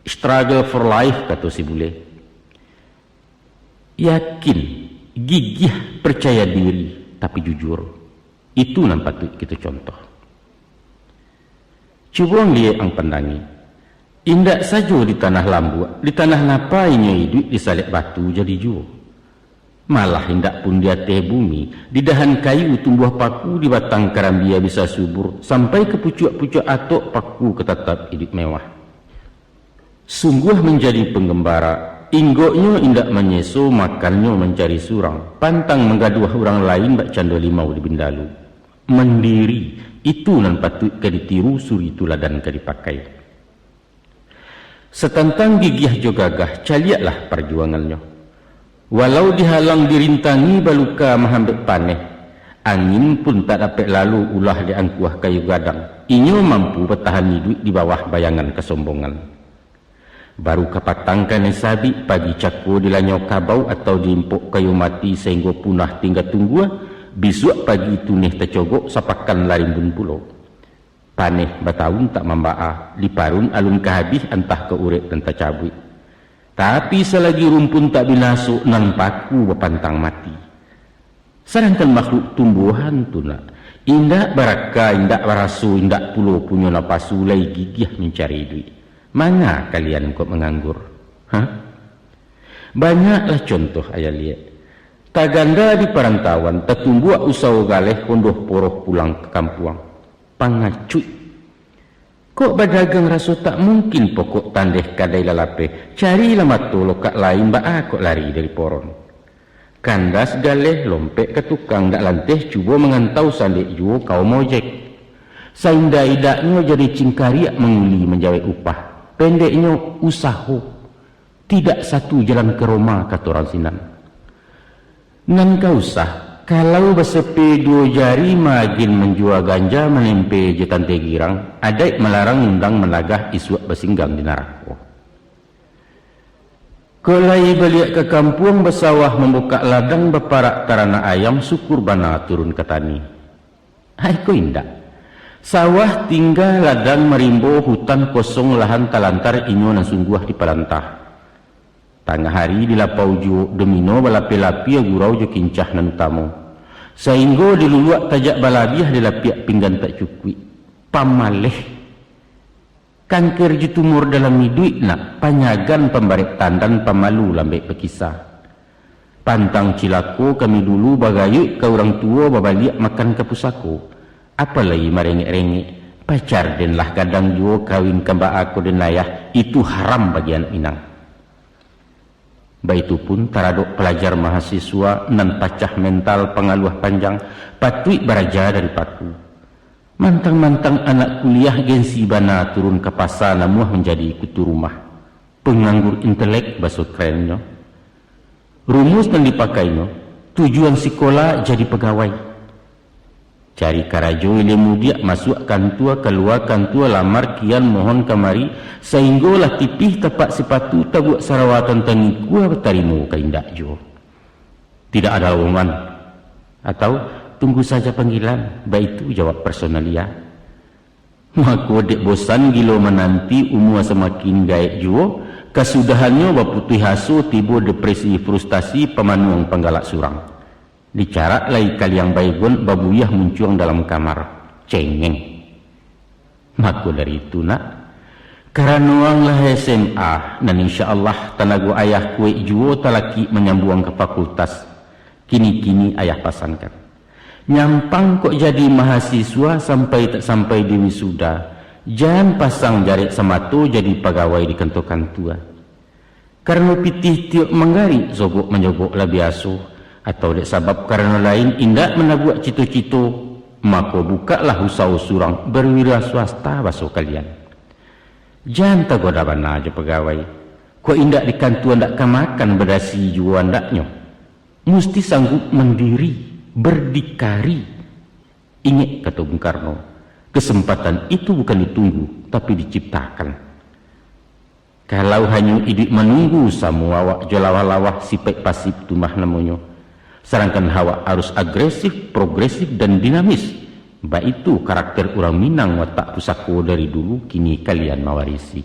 struggle for life, kato si bule. Yakin, gigiah, parcaya diri, tapi jujur. Itu nan patuik kito contoh. Cubo ang liek, ang pandangi. Indak sajo di tanah lambuak, di tanah napa inyo iduik disalek batu jadi juo. Malah indak pun di ateh bumi, di dahan kayu tumbuah paku, di batang karambia bisa subur, sampai ka pucuak-pucuak atok paku ka tatap iduik mewah. Sungguah manjadi panggambara, inggoknyo indak manyeso, makannyo mancari surang, pantang manggaduah urang lain bak cando limau di bindalu. Mandiri, itu nan patuik ka ditiru, suri tuladan ka dipakai. Satantang gigiah jo gagah, caliaklah parjuangannyo. Walau dihalang dirintangi baluka mahambek paneh, angin pun tak dapek lalu ulah dek angkuah kayu gadang, inyo mampu batahan iduik di bawah bayangan kasombongan. Baru kapatang kanai sabik, pagi cako dilanyau kabau atau diimpok kayu mati sahinggo punah tingga tunggua, bisuak pagi tuneh tacogok, sapakan lah rimbun pulo. Paneh batahun tak mambaa, diparun alun ka habih, antah ka urek nan tacabuik. Tapi salagi rumpun tak binaso, nan paku bapantang mati. Sadangkan makhluk tumbuahan tu nak, indak baraka, indak baraso, indak pulo punyo napasu, lai gigiah mancari iduik. Manga kalian kok manganggur? Hah? Banyaklah contoh ayah liek. Tagando di parantauan, tatumbuak usaho galeh, kondoh poroh pulang ka kampuang. Pangacuik. Kok badagang raso tak mungkin, pokok tandeh kadai lah lapeh, carilah mato lokak lain, baa kok lari dari poron. Kandas galeh, lompek ka tukang, dak lanteh cubo mangantau, sandek juo kaum ojek. Saindak-indaknyo jadi cingkariak manguli manjawek upah. Pendeknyo, usaho. Tidak satu jalan ka Roma, kato urang sinan. Nan ka usah, kalau basepe duo jari, magin manjua ganja, manempe jo tante girang, adaik malarang, undang managah, isuak basinggang di narako. Kok lai baliak ka kampuang, basawah, mambukak ladang, baparak taranak ayam, syukur bana turun ka tani. Ai ko indak. Sawah tingga, ladang marimbo, hutan kosong, lahan talantar, inyo nan sungguah dipalantah. Tangah ari di lapau juo, domino balapeh-lapeh, gurau jo kincah nan utamo. Sainggo diluluak tajak balabiah, dilapiak pinggan tak cukuik. Pamaleh. Kanker jo tumor dalam iduik nak, panyagan, pambarek tandan, pamalu lambek bakisa. Pantang cilako kami dulu, bagayuik ka urang tuo, babaliak makan ka pusako. Apalai marengek-rengek, pacar den lah gadang juo, kawin ka baa ko den ayah, itu haram bagi anak Minang. Baitu pun taradok palajar mahasiswa nan pacah mental, pangaluah panjang, patuik baraja dari paku. Mantang-mantang anak kuliah, gengsi bana turun ka pasa, namuah manjadi kutu rumah. Panganggur intelek, baso kerennyo. Rumus nan dipakainyo, tujuan sikola jadi pagawai. Cari karajo ilia mudiak, masuak kantua, kalua kantua, lamar kian, mohon kamari, sainggo lah tipih tapak sipatu, tabuak sarawa tantang ikua, batarimo ka indak juo. Tidak ada lowongan, atau tunggu saja panggilan, baitu jawab personalia. Mako, dek bosan gilo mananti, umua samakin gaek juo, kasudahannyo baputuih aso, tibo depresi, frustasi, pamanuang panggalak surang. Dicarak lai kaliang Baygon, babuyah muncuang dalam kamar. Cengeng. Mako dari itu, nak, karano ang lah S M A, nan insya Allah tanago ayah kuaik juo talakik manyambuang ka fakultas. Kini-kini ayah pasankan. Nyampang kok jadi mahasiswa, sampai tak sampai di wisuda, jan pasang jarek samato jadi pagawai di kantua-kantua. Karano pitih tiok manggarik, sogok manjogok lah biaso, atau dek sabab karano lain indak manabuak cito-cito, mako bukaklah usaho surang, berwira swasta baso kalian. Jan tagoda bana jo pagawai, kok indak di kantua ndak ka makan, badasi juo andaknyo. Musti sanggup mandiri, berdikari. Ingek kato Bung Karno, kesempatan itu bukan ditunggu, tapi diciptakan. Kalau hanyo iduik manunggu, samo awak jo lawah-lawah, sipaik pasif tu mah namonyo. Sadangkan awak harus agresif, progresif, dan dinamis. Baitu karakter urang Minang watak pusako dari dulu, kini kalian mawarisi.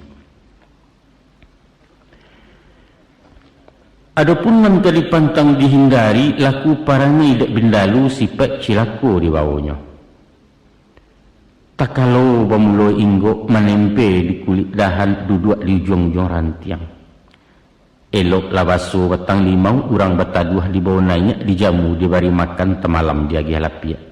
Adopun nan ka dipantang dihindari, laku parangai dek bindalu, sipaik cilako dibawonyo. Takalo bamulo inggok, manempe di kulik dahan, duduak di ujuang-ujuang rantiang. Eloklah baso batang limau, urang bataduah dibawo naiak, dijamu dibari makan, tamalam diagiah lapiak.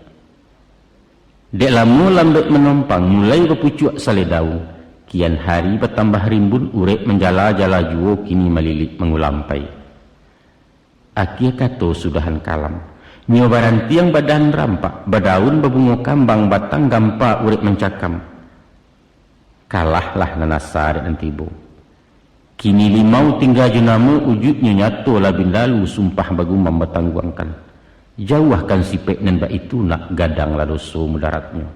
Dek lamo lambek manompang, mulai bapucuak salai daun, kian hari batambah rimbun, urek manjala-jala juo, kini malilik mangulampai. Akia kato sudahan kalam. Nyo barantiang badahan rampak, badaun babungo kambang, batang gampa urek mancakam. Kalahlah nan asa dek nan tibo. Kini limau tingga jo namo, ujuiknyo nyato lah bindalu, sumpah bagumam batangguangkan. Jauahkan sipaik nan baitu nak, gadanglah doso mudaratnyo.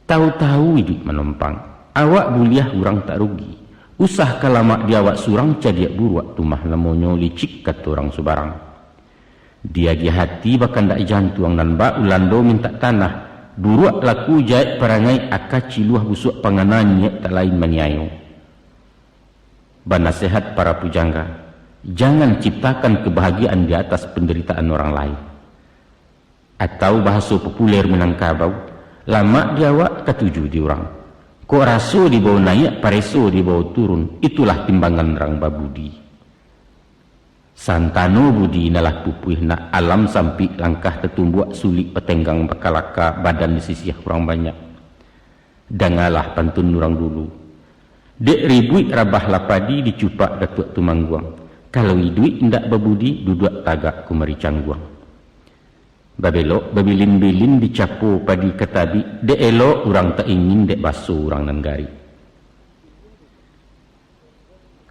Tahu-tahu iduik manompang, awak buliah urang tak rugi. Usah ka lamak di awak surang, cadiak buruak tu mah namonyo, licik kato urang subarang. Diagiah ati bakandak jantuang, nan bak ulando mintak tanah, buruak laku jaek parangai, aka ciluah busuak pangana, niaik tak lain maniayo. Banasehat para pujangga, jangan ciptakan kebahagiaan di atas penderitaan orang lain. Atau bahaso populer Minangkabau, lamak di awak, katuju di urang. Kok raso dibawo naiak, pareso dibawo turun, itulah timbangan urang babudi. Santano budi nan lah pupuih nak, alam sampik langkah tatumbuak, sulik batenggang bakalaka, badan disisiah urang banyak. Dangalah pantun urang dulu. Dek ribuik rabahlah padi, dicupak Datuak Tumangguang. Kalau iduik indak babudi, duduak tagak kumari cangguang. Babelok babilin-bilin, dicapo padi ka tabik, dek elok urang tak ingin, dek baso urang nan garik.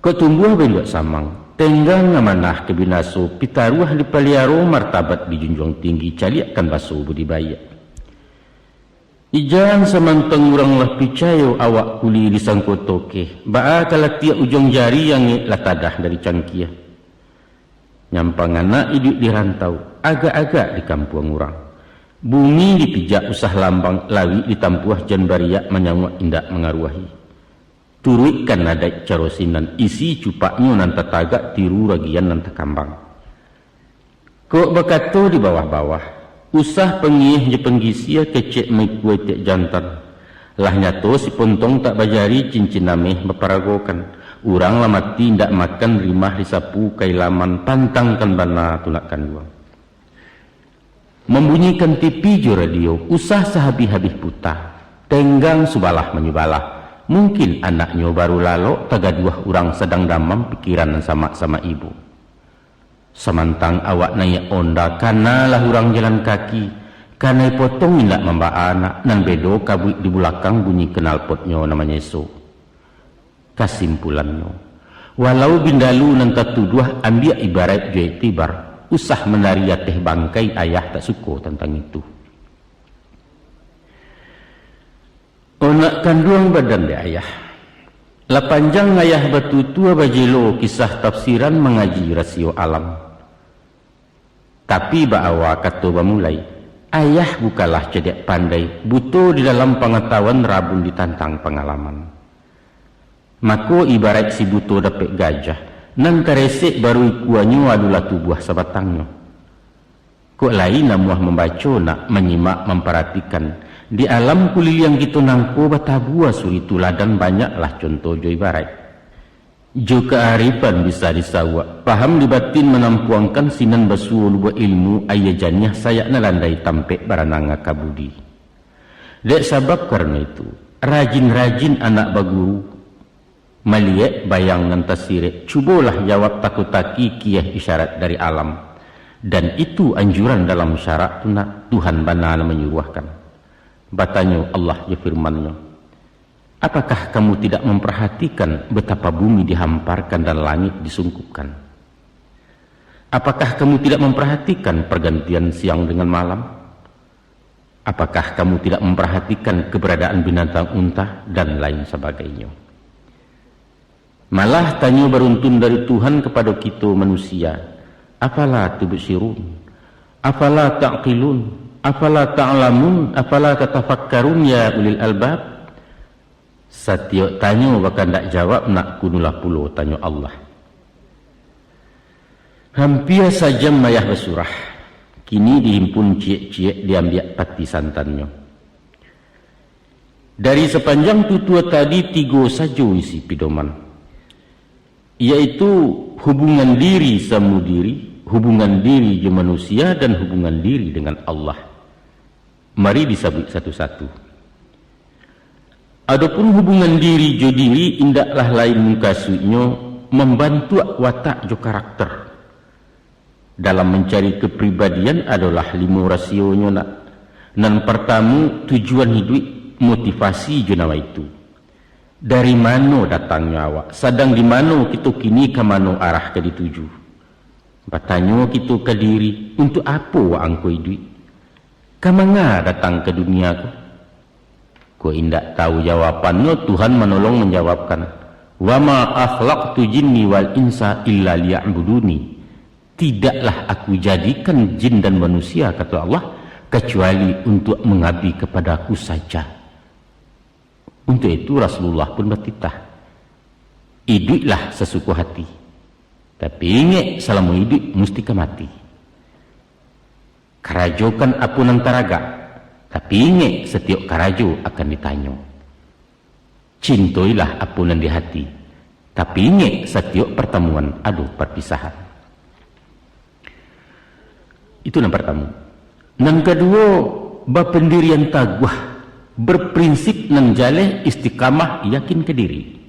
Kok tumbuah bainduak samang, tenggang amanah ka binaso, pitaruah dipaliaro, martabat dijunjuang tinggi, caliakkan baso budi baiak. Ijan samantang urang lah picayo, awak kuli disangko tokeh, baa ka latiak ujuang jari, angek lah tadah dari cangkia. Nyampang anak iduik di rantau, agak-agak di kampuang urang. Bumi dipijak usah lambang, lawik ditampuah jan bariak, manyanguak indak mangaruahi. Turuikkan adaik caro sinan, isi cupaknyo nan tatagak, tiru ragian nan takambang. Kok bakato di bawah-bawah, usah pangieh jo panggisia, kecek maikua itiak jantan. Lah nyato si pontong tak bajari, cincin ameh baparagokan. Urang lah mati indak makan, rimah disapu ka ilaman, pantangkan bana tu nak kanduang. Mambunyikan T V jo radio, usah sahabih-habih puta. Tenggang subalah manyubalah. Mungkin anaknyo baru lalok, tagaduah urang sadang damam, pikiran nan samak-samak ibo. Samantang awak naiak onda, kanalah urang jalan kaki, kanai potong indak mambaa anak, nan bedo kabuik di bulakang, bunyi knalpotnyo nan manyeso. Kasimpulannyo, walau bindalu nan tatuduah, ambiak ibaraik jo iktibar, usah manari ateh bangkai, ayah tak suko tantang itu. Onak kanduang badan dek ayah. Lah panjang ayah batutua, bajelo kisah tafsiran, mangaji rasio alam. Tapi baawa kato bamulai, ayah bukanlah cadiak pandai, buto di dalam pangatahuan, rabun ditantang pangalaman. Mako ibaraik si buto dapek gajah, nan karesek baru ikuanyo, adolah tubuah sabatangnyo. Kok lai namuah mambaco nak, manyimak, mamparatikan, di alam kuliliang kito nangko batabua suri tuladan, banyaklah conto jo ibaraik. Jo kaarifan bisa disawuak, paham di batin manampuangkan, sinan basuo lubuak ilmu, aia janiah sayak nan landai, tampek baranang aka budi. Dek sabab karano itu, rajin-rajin anak baguru, maliek bayang nan tasirek, cubolah jawab, takutaki kieh isyarat dari alam. Dan itu anjuran dalam syarak tu nak, Tuhan bana nan manyuruahkan. Batanyo Allah jo firman-Nyo, "Apakah kamu tidak memperhatikan betapa bumi dihamparkan dan langit disungkupkan? Apakah kamu tidak memperhatikan pergantian siang dengan malam? Apakah kamu tidak memperhatikan keberadaan binatang unta?" Dan lain sebagainya. Malah tanyo baruntun dari Tuhan kapado kito manusia, "Afala tubsirun? Afala ta'qilun?" Afala ta'lamun, afala tatafakkarun, ya ulil albab? Satiok tanyo baka ndak jawab, nak kunulah pulo tanyo Allah. Hampia sajam ayah basurah, kini dihimpun ciek-ciek, diambiak pati santannyo. Dari sapanjang tutua tadi, tigo sajo isi pidoman, yaitu hubungan diri samo diri, hubungan diri jo manusia, dan hubungan diri dengan Allah. Mari disabuik satu-satu. Adopun hubungan diri jo diri, indaklah lain mukasuiknyo mambantuak watak jo karakter. Dalam mancari kapribadian adolah limo rasionyo, nak. Nan partamo, tujuan hiduik, motivasi jo nawaitu. Dari mano datangnyo awak, sadang di mano kito kini, ka mano arah ka dituju? Batanyo kito ka diri, untuak apo wak angko iduik? Ka manga datang ka dunia ko? Kok indak tahu jawabannyo, Tuhan manolong manjawabkan, "Wa ma khalaqtul jinna wal insa illa liya'budun." Tidaklah Aku jadikan jin dan manusia, kato Allah, kecuali untuak mangabdi kapada Aku saja. Untuak itu Rasulullah pun batitah, "Iduiklah sasuko hati, tapi ingek, salamo iduik musti ka mati. Karajokan apo nan taragak, tapi ingek, satiok karajo akan ditanyo. Cintoilah apo nan di hati, tapi ingek, satiok partamuan ado parpisahan." Itu nan partamo. Nan kaduo, bapandirian taguah, berprinsip nan jaleh, istiqamah, yakin ka diri.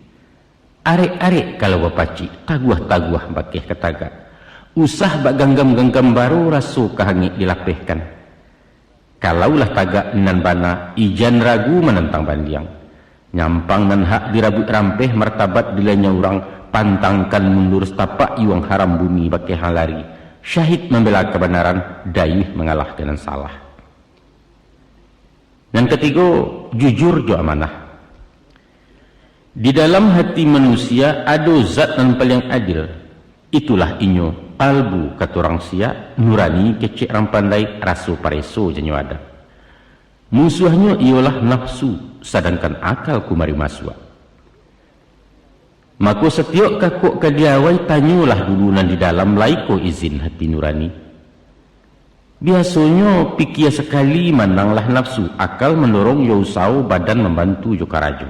Arek-arek kalau bapacik, taguah-taguah bakeh ka tagak. Usah bak ganggam-ganggam baro, raso ka hangek dilapehkan. Kalau lah tagak nan bana, ijan ragu manantang bandiang. Nyampang nan hak dirabuik rampeh, martabat dilanyau urang, pantangkan mundur satapak, iwang haram bumi bakeh lari. Syahid mambela kabanaran, dayuih mangalah ka nan salah. Nan katigo, jujur jo amanah. Di dalam hati manusia ado zat nan paliang adil. Itulah inyo, kalbu kato urang siak, nurani kecek urang pandai, raso pareso janyo ada. Musuahnyo iyolah nafsu, sadangkan akal kumari masuak. Mako, satiok kakok ka diawai, tanyolah dulu nan di dalam, lai ko izin hati nurani. Biasonyo, pikia sakali mananglah nafsu, akal mandorong jo usaho, badan mambantu jo karajo.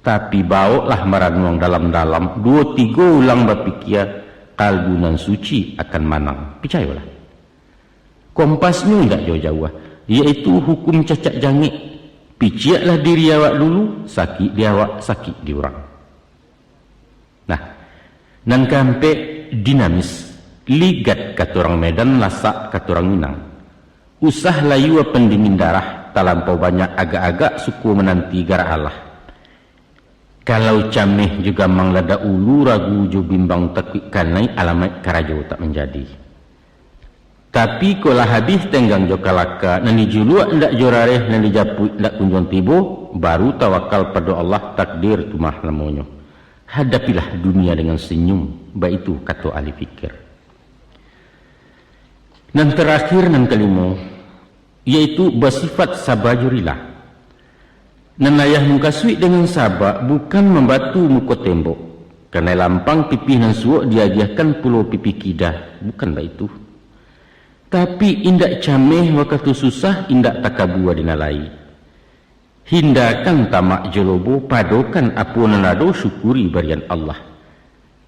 Tapi, bawoklah maranuang dalam-dalam, duo tigo ulang bapikia, kalbu nan suci akan manang. Picayolah. Kompasnyo indak jauah-jauah, yaitu hukum cacak jangek. Piciaklah diri awak dulu, sakik di awak, sakik di urang. Nah, nan kaampek, dinamis, ligat kato urang Medan, lasak kato urang Minang. Usah layua pandingin darah, talampau banyak agak-agak, suko mananti garak alah. Kalau cameh jo gamang lah dahulu, ragu jo bimbang takuik kanai, alamaik karajo tak manjadi. Tapi, kok lah habih tenggang jo kalaka, nan dijuluak indak jo rareh, nan dijapuik indak kunjuang tibo, baru tawakal pado Allah, takdir tu mah namonyo. Hadapilah dunia dengan senyum, baitu kato ahli fikir. Nan tarakhir, nan kalimo, yaitu basifat saba jo rila. Nan ayah mukasuik dengan saba, bukan mambatu muko tembok. Kanai lampang pipih nan suok, diagiahkan pulo pipih kida, bukan baitu. Tapi, indak cameh wakatu susah, indak takabua dinalai. Hindakan tamak jo lobo, padokan apo nan ado, syukuri barian Allah.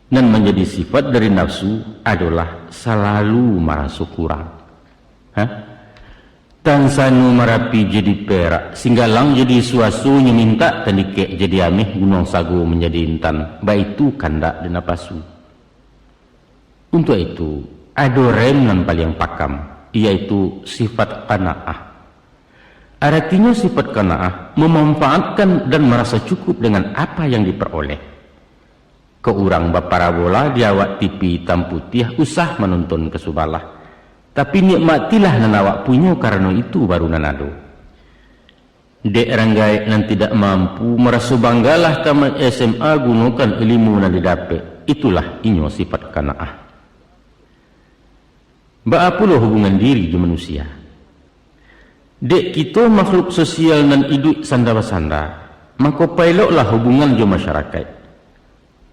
Nan manjadi sifat dari nafsu adolah salalu maraso kurang. Ha? Tansano Marapi jadi perak, Singgalang jadi suaso, nyo mintak tandikek jadi ameh, gunuang sago manjadi intan, baitu kandak di napasu. Untuak itu, ado rem nan paliang pakam, yaitu sifat qanaah. Aratinyo sifat qanaah, mamanfaatkan dan marasa cukup dengan apa yang diperoleh. Kok urang baparabola di awak T V itam putiah, usah manonton ka subalah. Tapi nikmatilah nan awak punyo, karano itu baru nan ado. Dek urang gaek nan tidak mampu, maraso banggalah tamat S M A, gunokan ilimu nan didapek. Itulah inyo sifat qanaah. Baa pulo hubungan diri jo manusia? Dek kito makhluk sosial nan iduik sanda basanda, mako paeloklah hubungan jo masyarakaik.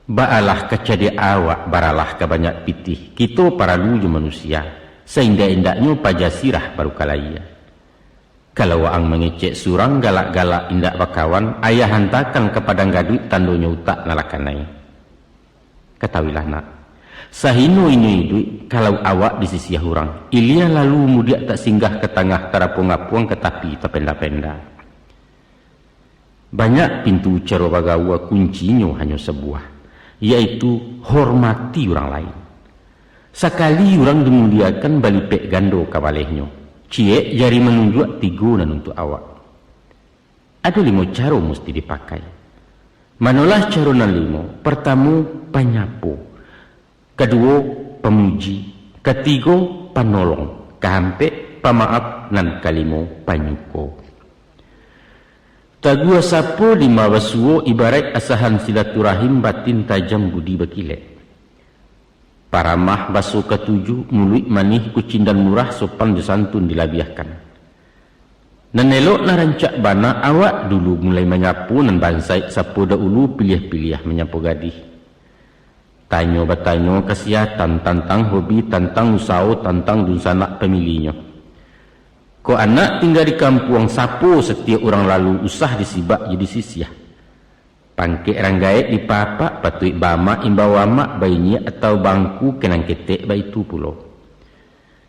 Baalah ka cadiak awak, baralah ka banyak pitih, kito paralu jo manusia, saindak-indaknyo paja sirah baru ka layie. Kalau waang mangecek surang galak-galak indak bakawan, ayah hantakan ka padang gaduik tandonyo utak nan lah kanai. Katahuilah nak, sahino inyo iduik, kalau awak disisiah urang, ilia lalu mudiak tak singgah ka tangah tarapuang-apuang ka tapi tapenda-penda. Banyak pintu caro bagaua, kuncinyo hanyo sabuah, yaitu hormati urang lain. Sakali urang dimuliakan, balipek gando kabalehnyo, ciek jari manunjuak, tigo nan untuak awak. Ado limo caro musti dipakai. Manolah caro nan limo? Partamo, panyapo. Kaduo, pamuji. Katigo, panolong. Kaampek, pamaaf. Nan kalimo, panyuko. Taguah sapo lima basuo, ibaraik asahan silaturahim, batin tajam budi bakilek. Paramah baso katuju, muluik manih, kucindan murah, sopan jo santun dilabiahkan. Nan elok nan rancak bana, awak dulu mulai manyapo nan bansaik, sapo dahulu piliah-piliah manyapo gadih. Tanyo batanyo kasihatan, tantang hobi, tantang usaho, tantang dunsanak pamilinyo. Kok anak tingga di kampuang, sapo satiok urang lalu, usah disibak jo disisiah. Pangkek rang gaek dipaapak, patuik baamak imbau amak, bainyiak atau bangku, kenang ketek baitu pulo.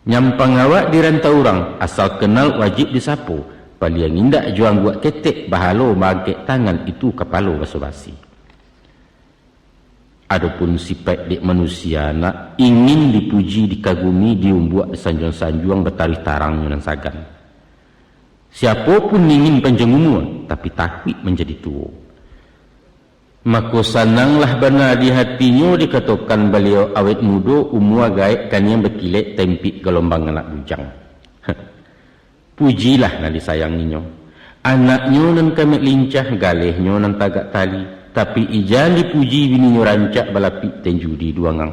Nyampang awak di rantau urang, asal kenal wajib disapo, paliang indak jo angguak ketek, bahalo maangkek tangan, itu kapalo baso-basi. Adopun sipaik dek manusia nak, ingin dipuji, dikagumi, diumbuak, disanjuang-sanjuang, bataruih tarangnyo nan sagan. Siapo pun ingin panjang umua, tapi takuik manjadi tuo. Mako, sananglah bana di hatinyo dikatokan baliau awet mudo, umua gaek kaniang bakilek, tempik galombang anak bujang. Pujilah nan disayanginyo. Anaknyo nan kamek lincah, galehnyo nan tagak tali, tapi ijan dipuji bininyo rancak balapik tenju di duangang.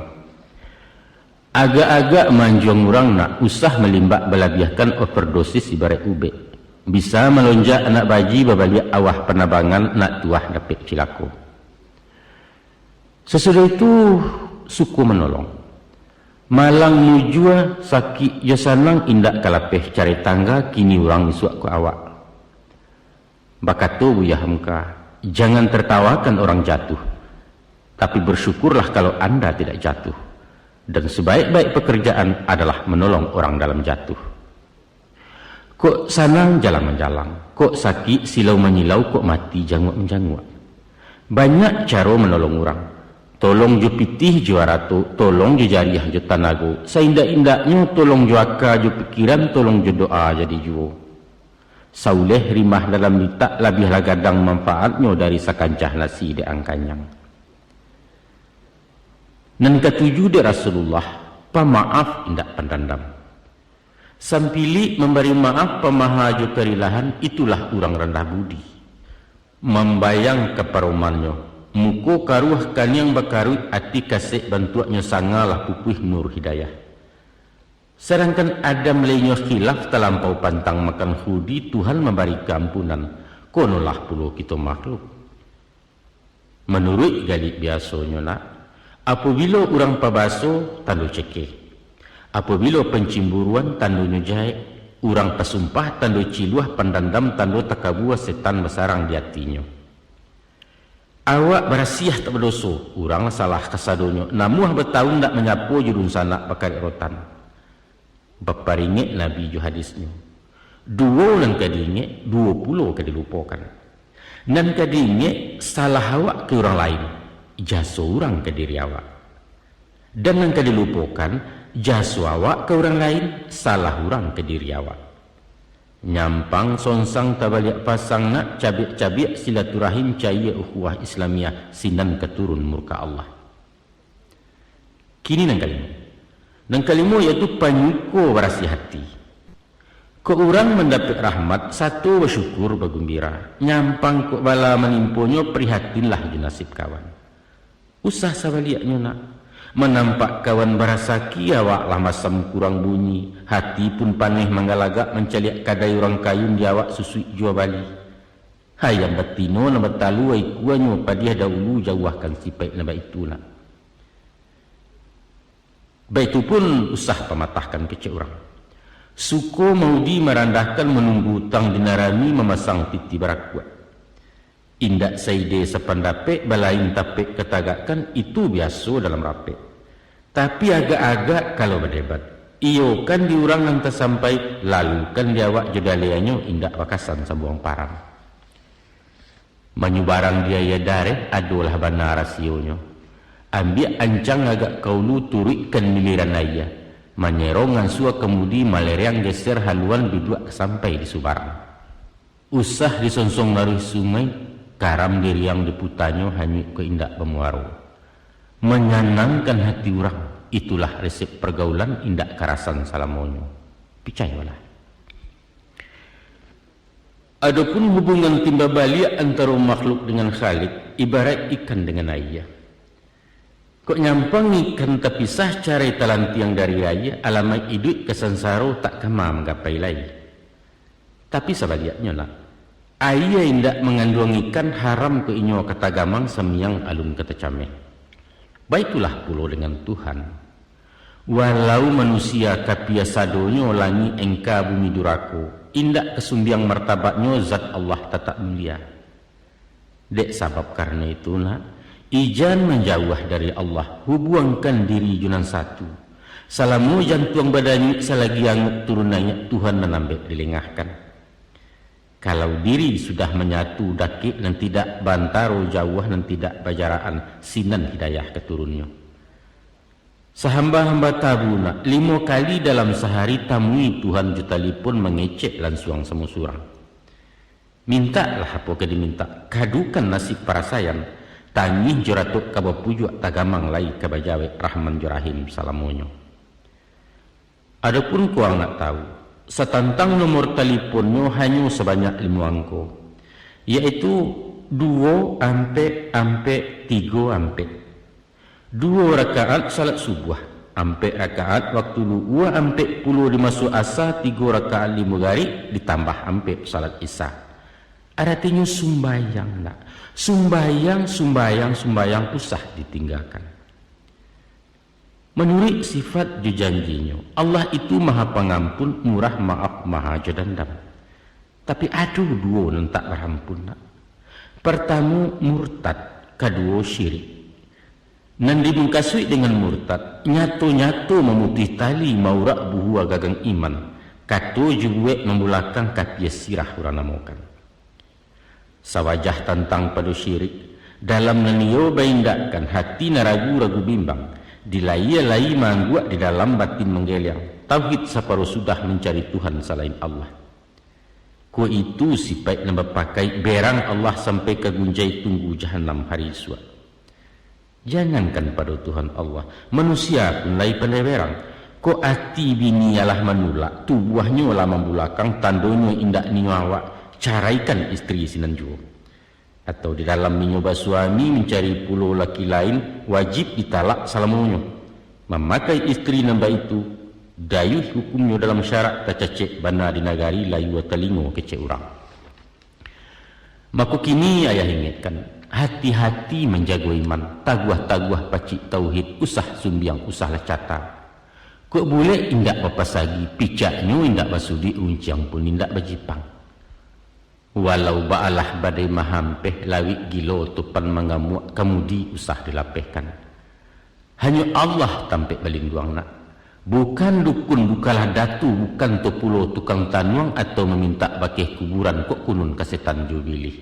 Agak-agak manjuang urang nak, usah malimbak balabiahkan, overdosis ibaraik ubek. Bisa malonjak anak baji, babaliak awah panabangan, nak tuah dapek cilako. Sasudah itu, suko manolong. Malang mujua, sakik jo sanang, indak ka lapeh cari tangga, kini urang isuak ko awak. Bakato Buya Hamka, jangan tertawakan orang jatuh, tapi bersyukurlah kalau anda tidak jatuh. Dan sebaik-baik pekerjaan adalah menolong orang dalam jatuh. Kok sanang jalang manjalang, kok sakik silau manyilau, kok mati janguak manjanguak. Banyak caro manolong urang. Tolong jo pitih jo arato, tolong jo jariah jo tanago, saindak-indaknyo tolong jo aka jo pikiran, tolong jo doa jadi juo. Sauleh rimah dalam litak, labiahlah gadang manfaatnyo dari sakancah nasi dek ang kanyang. Nan katuju dek Rasulullah, pamaaf indak pandandam. Sampilik mambari maaf, pamaha jo karilahan, itulah urang randah budi. Mambayang ka paromannyo, muko karuah kaniang bakaruik, ati kasek bantuaknyo, sangalah pupuih nur hidayah. Sadangkan Adam lainyo khilaf talampau pantang makan khuldi, Tuhan mambari kaampunan, konolah pulo kito makhluk. Manuruik galik biasonyo nak, apobilo urang pabaso, tando cekeh. Apobilo pancimburuan, tandonyo jahek. Urang pasumpah, tando ciluah, pandandam, tando takabua, setan basarang di atinyo. Awak barasiah tak badoso, urang salah kasadonyo, namuah batahun ndak manyapo jo dunsanak bakarek rotan. Baparingek Nabi jo hadisnyo, duo nan ka diingek, duo pulo ka dilupokan. Nan ka diingek, salah awak ka urang lain, jaso urang ka diri awak. Dan nan ka dilupokan, jaso awak ka urang lain, salah urang ka diri awak. Nyampang songsang tabaliak pasang nak, cabiak-cabiak silaturahim, cayia ukhuwah Islamiah, sinan ka turun murka Allah. Kini nan kalimo. Nan kalimo yaitu panyuko barasiah ati. Kok urang mandapek rahmat, sato basyukur bagumbira. Nyampang kok bala manimponyo, prihatinlah jo nasib kawan. Usah sabaliaknyo nak. Manampak kawan barasaki, awak lah masam kurang bunyi, hati pun paneh manggalagak mancaliak kadai urang kayun di awak susuik jua bali. Hayam batino nan batalua ikuanyo padiah dahulu jauahkan sipaik nan baitu nak. Baitu pun usah pamatahkan kecek urang. Suko maudi marandahkan manunggu utang di nan rami mamasang titi barakuak. Indak saide sapandapek balain tapek katagakkan itu biaso dalam rapek. Tapi agak-agak kalau badebat, iyokan di urang nan tasampai, lalukan di awak jo dalianyo indak bakasan sambuang parang. Manyubarang di aia dareh adolah bana rasionyo. Ambiak ancang agak kaulu turuikkan miliran aia. Manyerong ansua kamudi malereang geser haluan duduak sampai di subarang. Usah disonsong laruih sungai, karam diriang diputanyo hanyuik ko indak bamuaro. Manyanangkan hati urang, itulah resep pargaulan indak karasan salamonyo. Picayolah. Adopun hubungan timba baliak antaro makhluk dengan Khalik, ibaraik ikan dengan aia. Kok nyampang ikan tapisah carai talantiang dari aia, alamaik iduik ka sansaro tak kama manggapai lai. Tapi sabaliaknyo nak, aia indak manganduang ikan haram ko inyo ka tagamang samiang alun ka tacameh. Baitulah pulo dengan Tuhan. Walau manusia kapia sadonyo langik engka bumi durako, indak ka sumbiang martabatnyo zat Allah tatak mulia. Dek sabab karano itu nak, ijan manjauah dari Allah, hubuangkan diri jo nan satu. Salamo jantuang badanyuik salagi anguk turun naiak Tuhan nan ambek dilengahkan. Kalau diri sudah manyatu dakek nan tidak bantaro jauah nan tidak bajarakan sinan hidayah ka turunnyo. Sahamba-hamba tabu nak, limo kali dalam sahari tamui Tuhan jo talipon mangecek lansuang samo surang. Mintaklah apo ka dimintak, kadukan nasib parasaian, tangih jo ratok ka bapujuak tagamang lai ka bajawek Rahman jo Rahim salamonyo. Adopun kuang nak tahu, satantang nomor taliponnyo hanyo sabanyak limo angko, yaitu duo ampek ampek tigo ampek. Duo rakaat salat subuah, ampek rakaat waktu luhua, ampek pulo di maso asa, tigo rakaat di mugarik, ditambah ampek salat isya. Aratinyo sumbayang nak, sumbayang, sumbayang, sumbayang usah ditinggakan. Manuruik sifat jo janjinyo, Allah itu Maha Pangampun, Murah Maaf, Maha Jo Dandam. Tapi ado duo nan tak barampun nak. Partamo murtad, kaduo syirik. Nan dimukasuik dengan murtad, nyato-nyato mamutuih tali maurak buhua gagang iman, kato jo buek mambulakang kapia sirah urang namokan. Sawajah tantang pado syirik, dalam nan iyo baindakkan hati nan ragu-ragu bimbang, di layie lai maangguak di dalam batin manggeliang, tauhid saparo sudah mancari Tuhan salain Allah. Ko itu sipaik nan bapakai berang Allah sampai ka gunjai tunggu jahanam hari isuak. Jangankan pado Tuhan Allah, manusia pun lai pandai berang. Kok ati bini alah manulak, tubuahnyo lah mambulakang, tandonyo indak nio awak, caraikan istri sinan juo. Atau di dalam inyo basuami mancari pulo laki lain, wajib ditalak salamonyo. Mamakai istri nan baitu, dayuih hukumnyo dalam syarak tacacek bana di nagari layua talingo kecek urang. Mako kini ayah ingekkan, hati-hati manjago iman, taguah-taguah pacik tauhid, usah sumbiang, usahlah cata. Kok bulek indak bapasagi, picaknyo indak basudik, runciang pun indak bajipang. Walau baalah badai mahampeh, lawik gilo topan mangamuak, kamudi usah dilapehkan. Hanyo Allah tampek balinduang nak. Bukan dukun, bukanlah datu, bukan tu pulo tukang tanuang atau mamintak bakeh kuburan kok kunun ka setan jo bilih.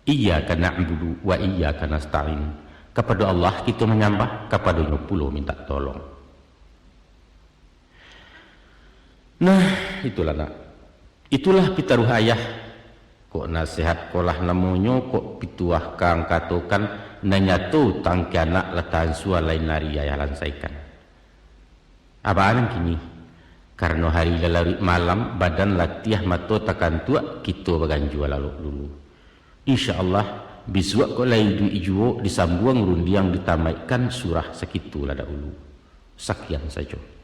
Iyyaka na'budu wa iyyaka nasta'in. Kapado Allah kito manyambah, kapadonyo pulo mintak tolong. Nah, itulah nak. Itulah pitaruah ayah. Kok nasihat kolah namonyo, kok pituah kang katokan, nan nyato tangke anak lah tansua lain ari ayah lansaikan. Abah nan kini, karano hari lah laruik malam, badan latiah, mato takantuak, kito baganjua lalok dulu. Insya Allah, Bisuak kok lai iduik juo, disambuang rundiang, ditamaikkan surah sakitulah dahulu. Sakian sajo.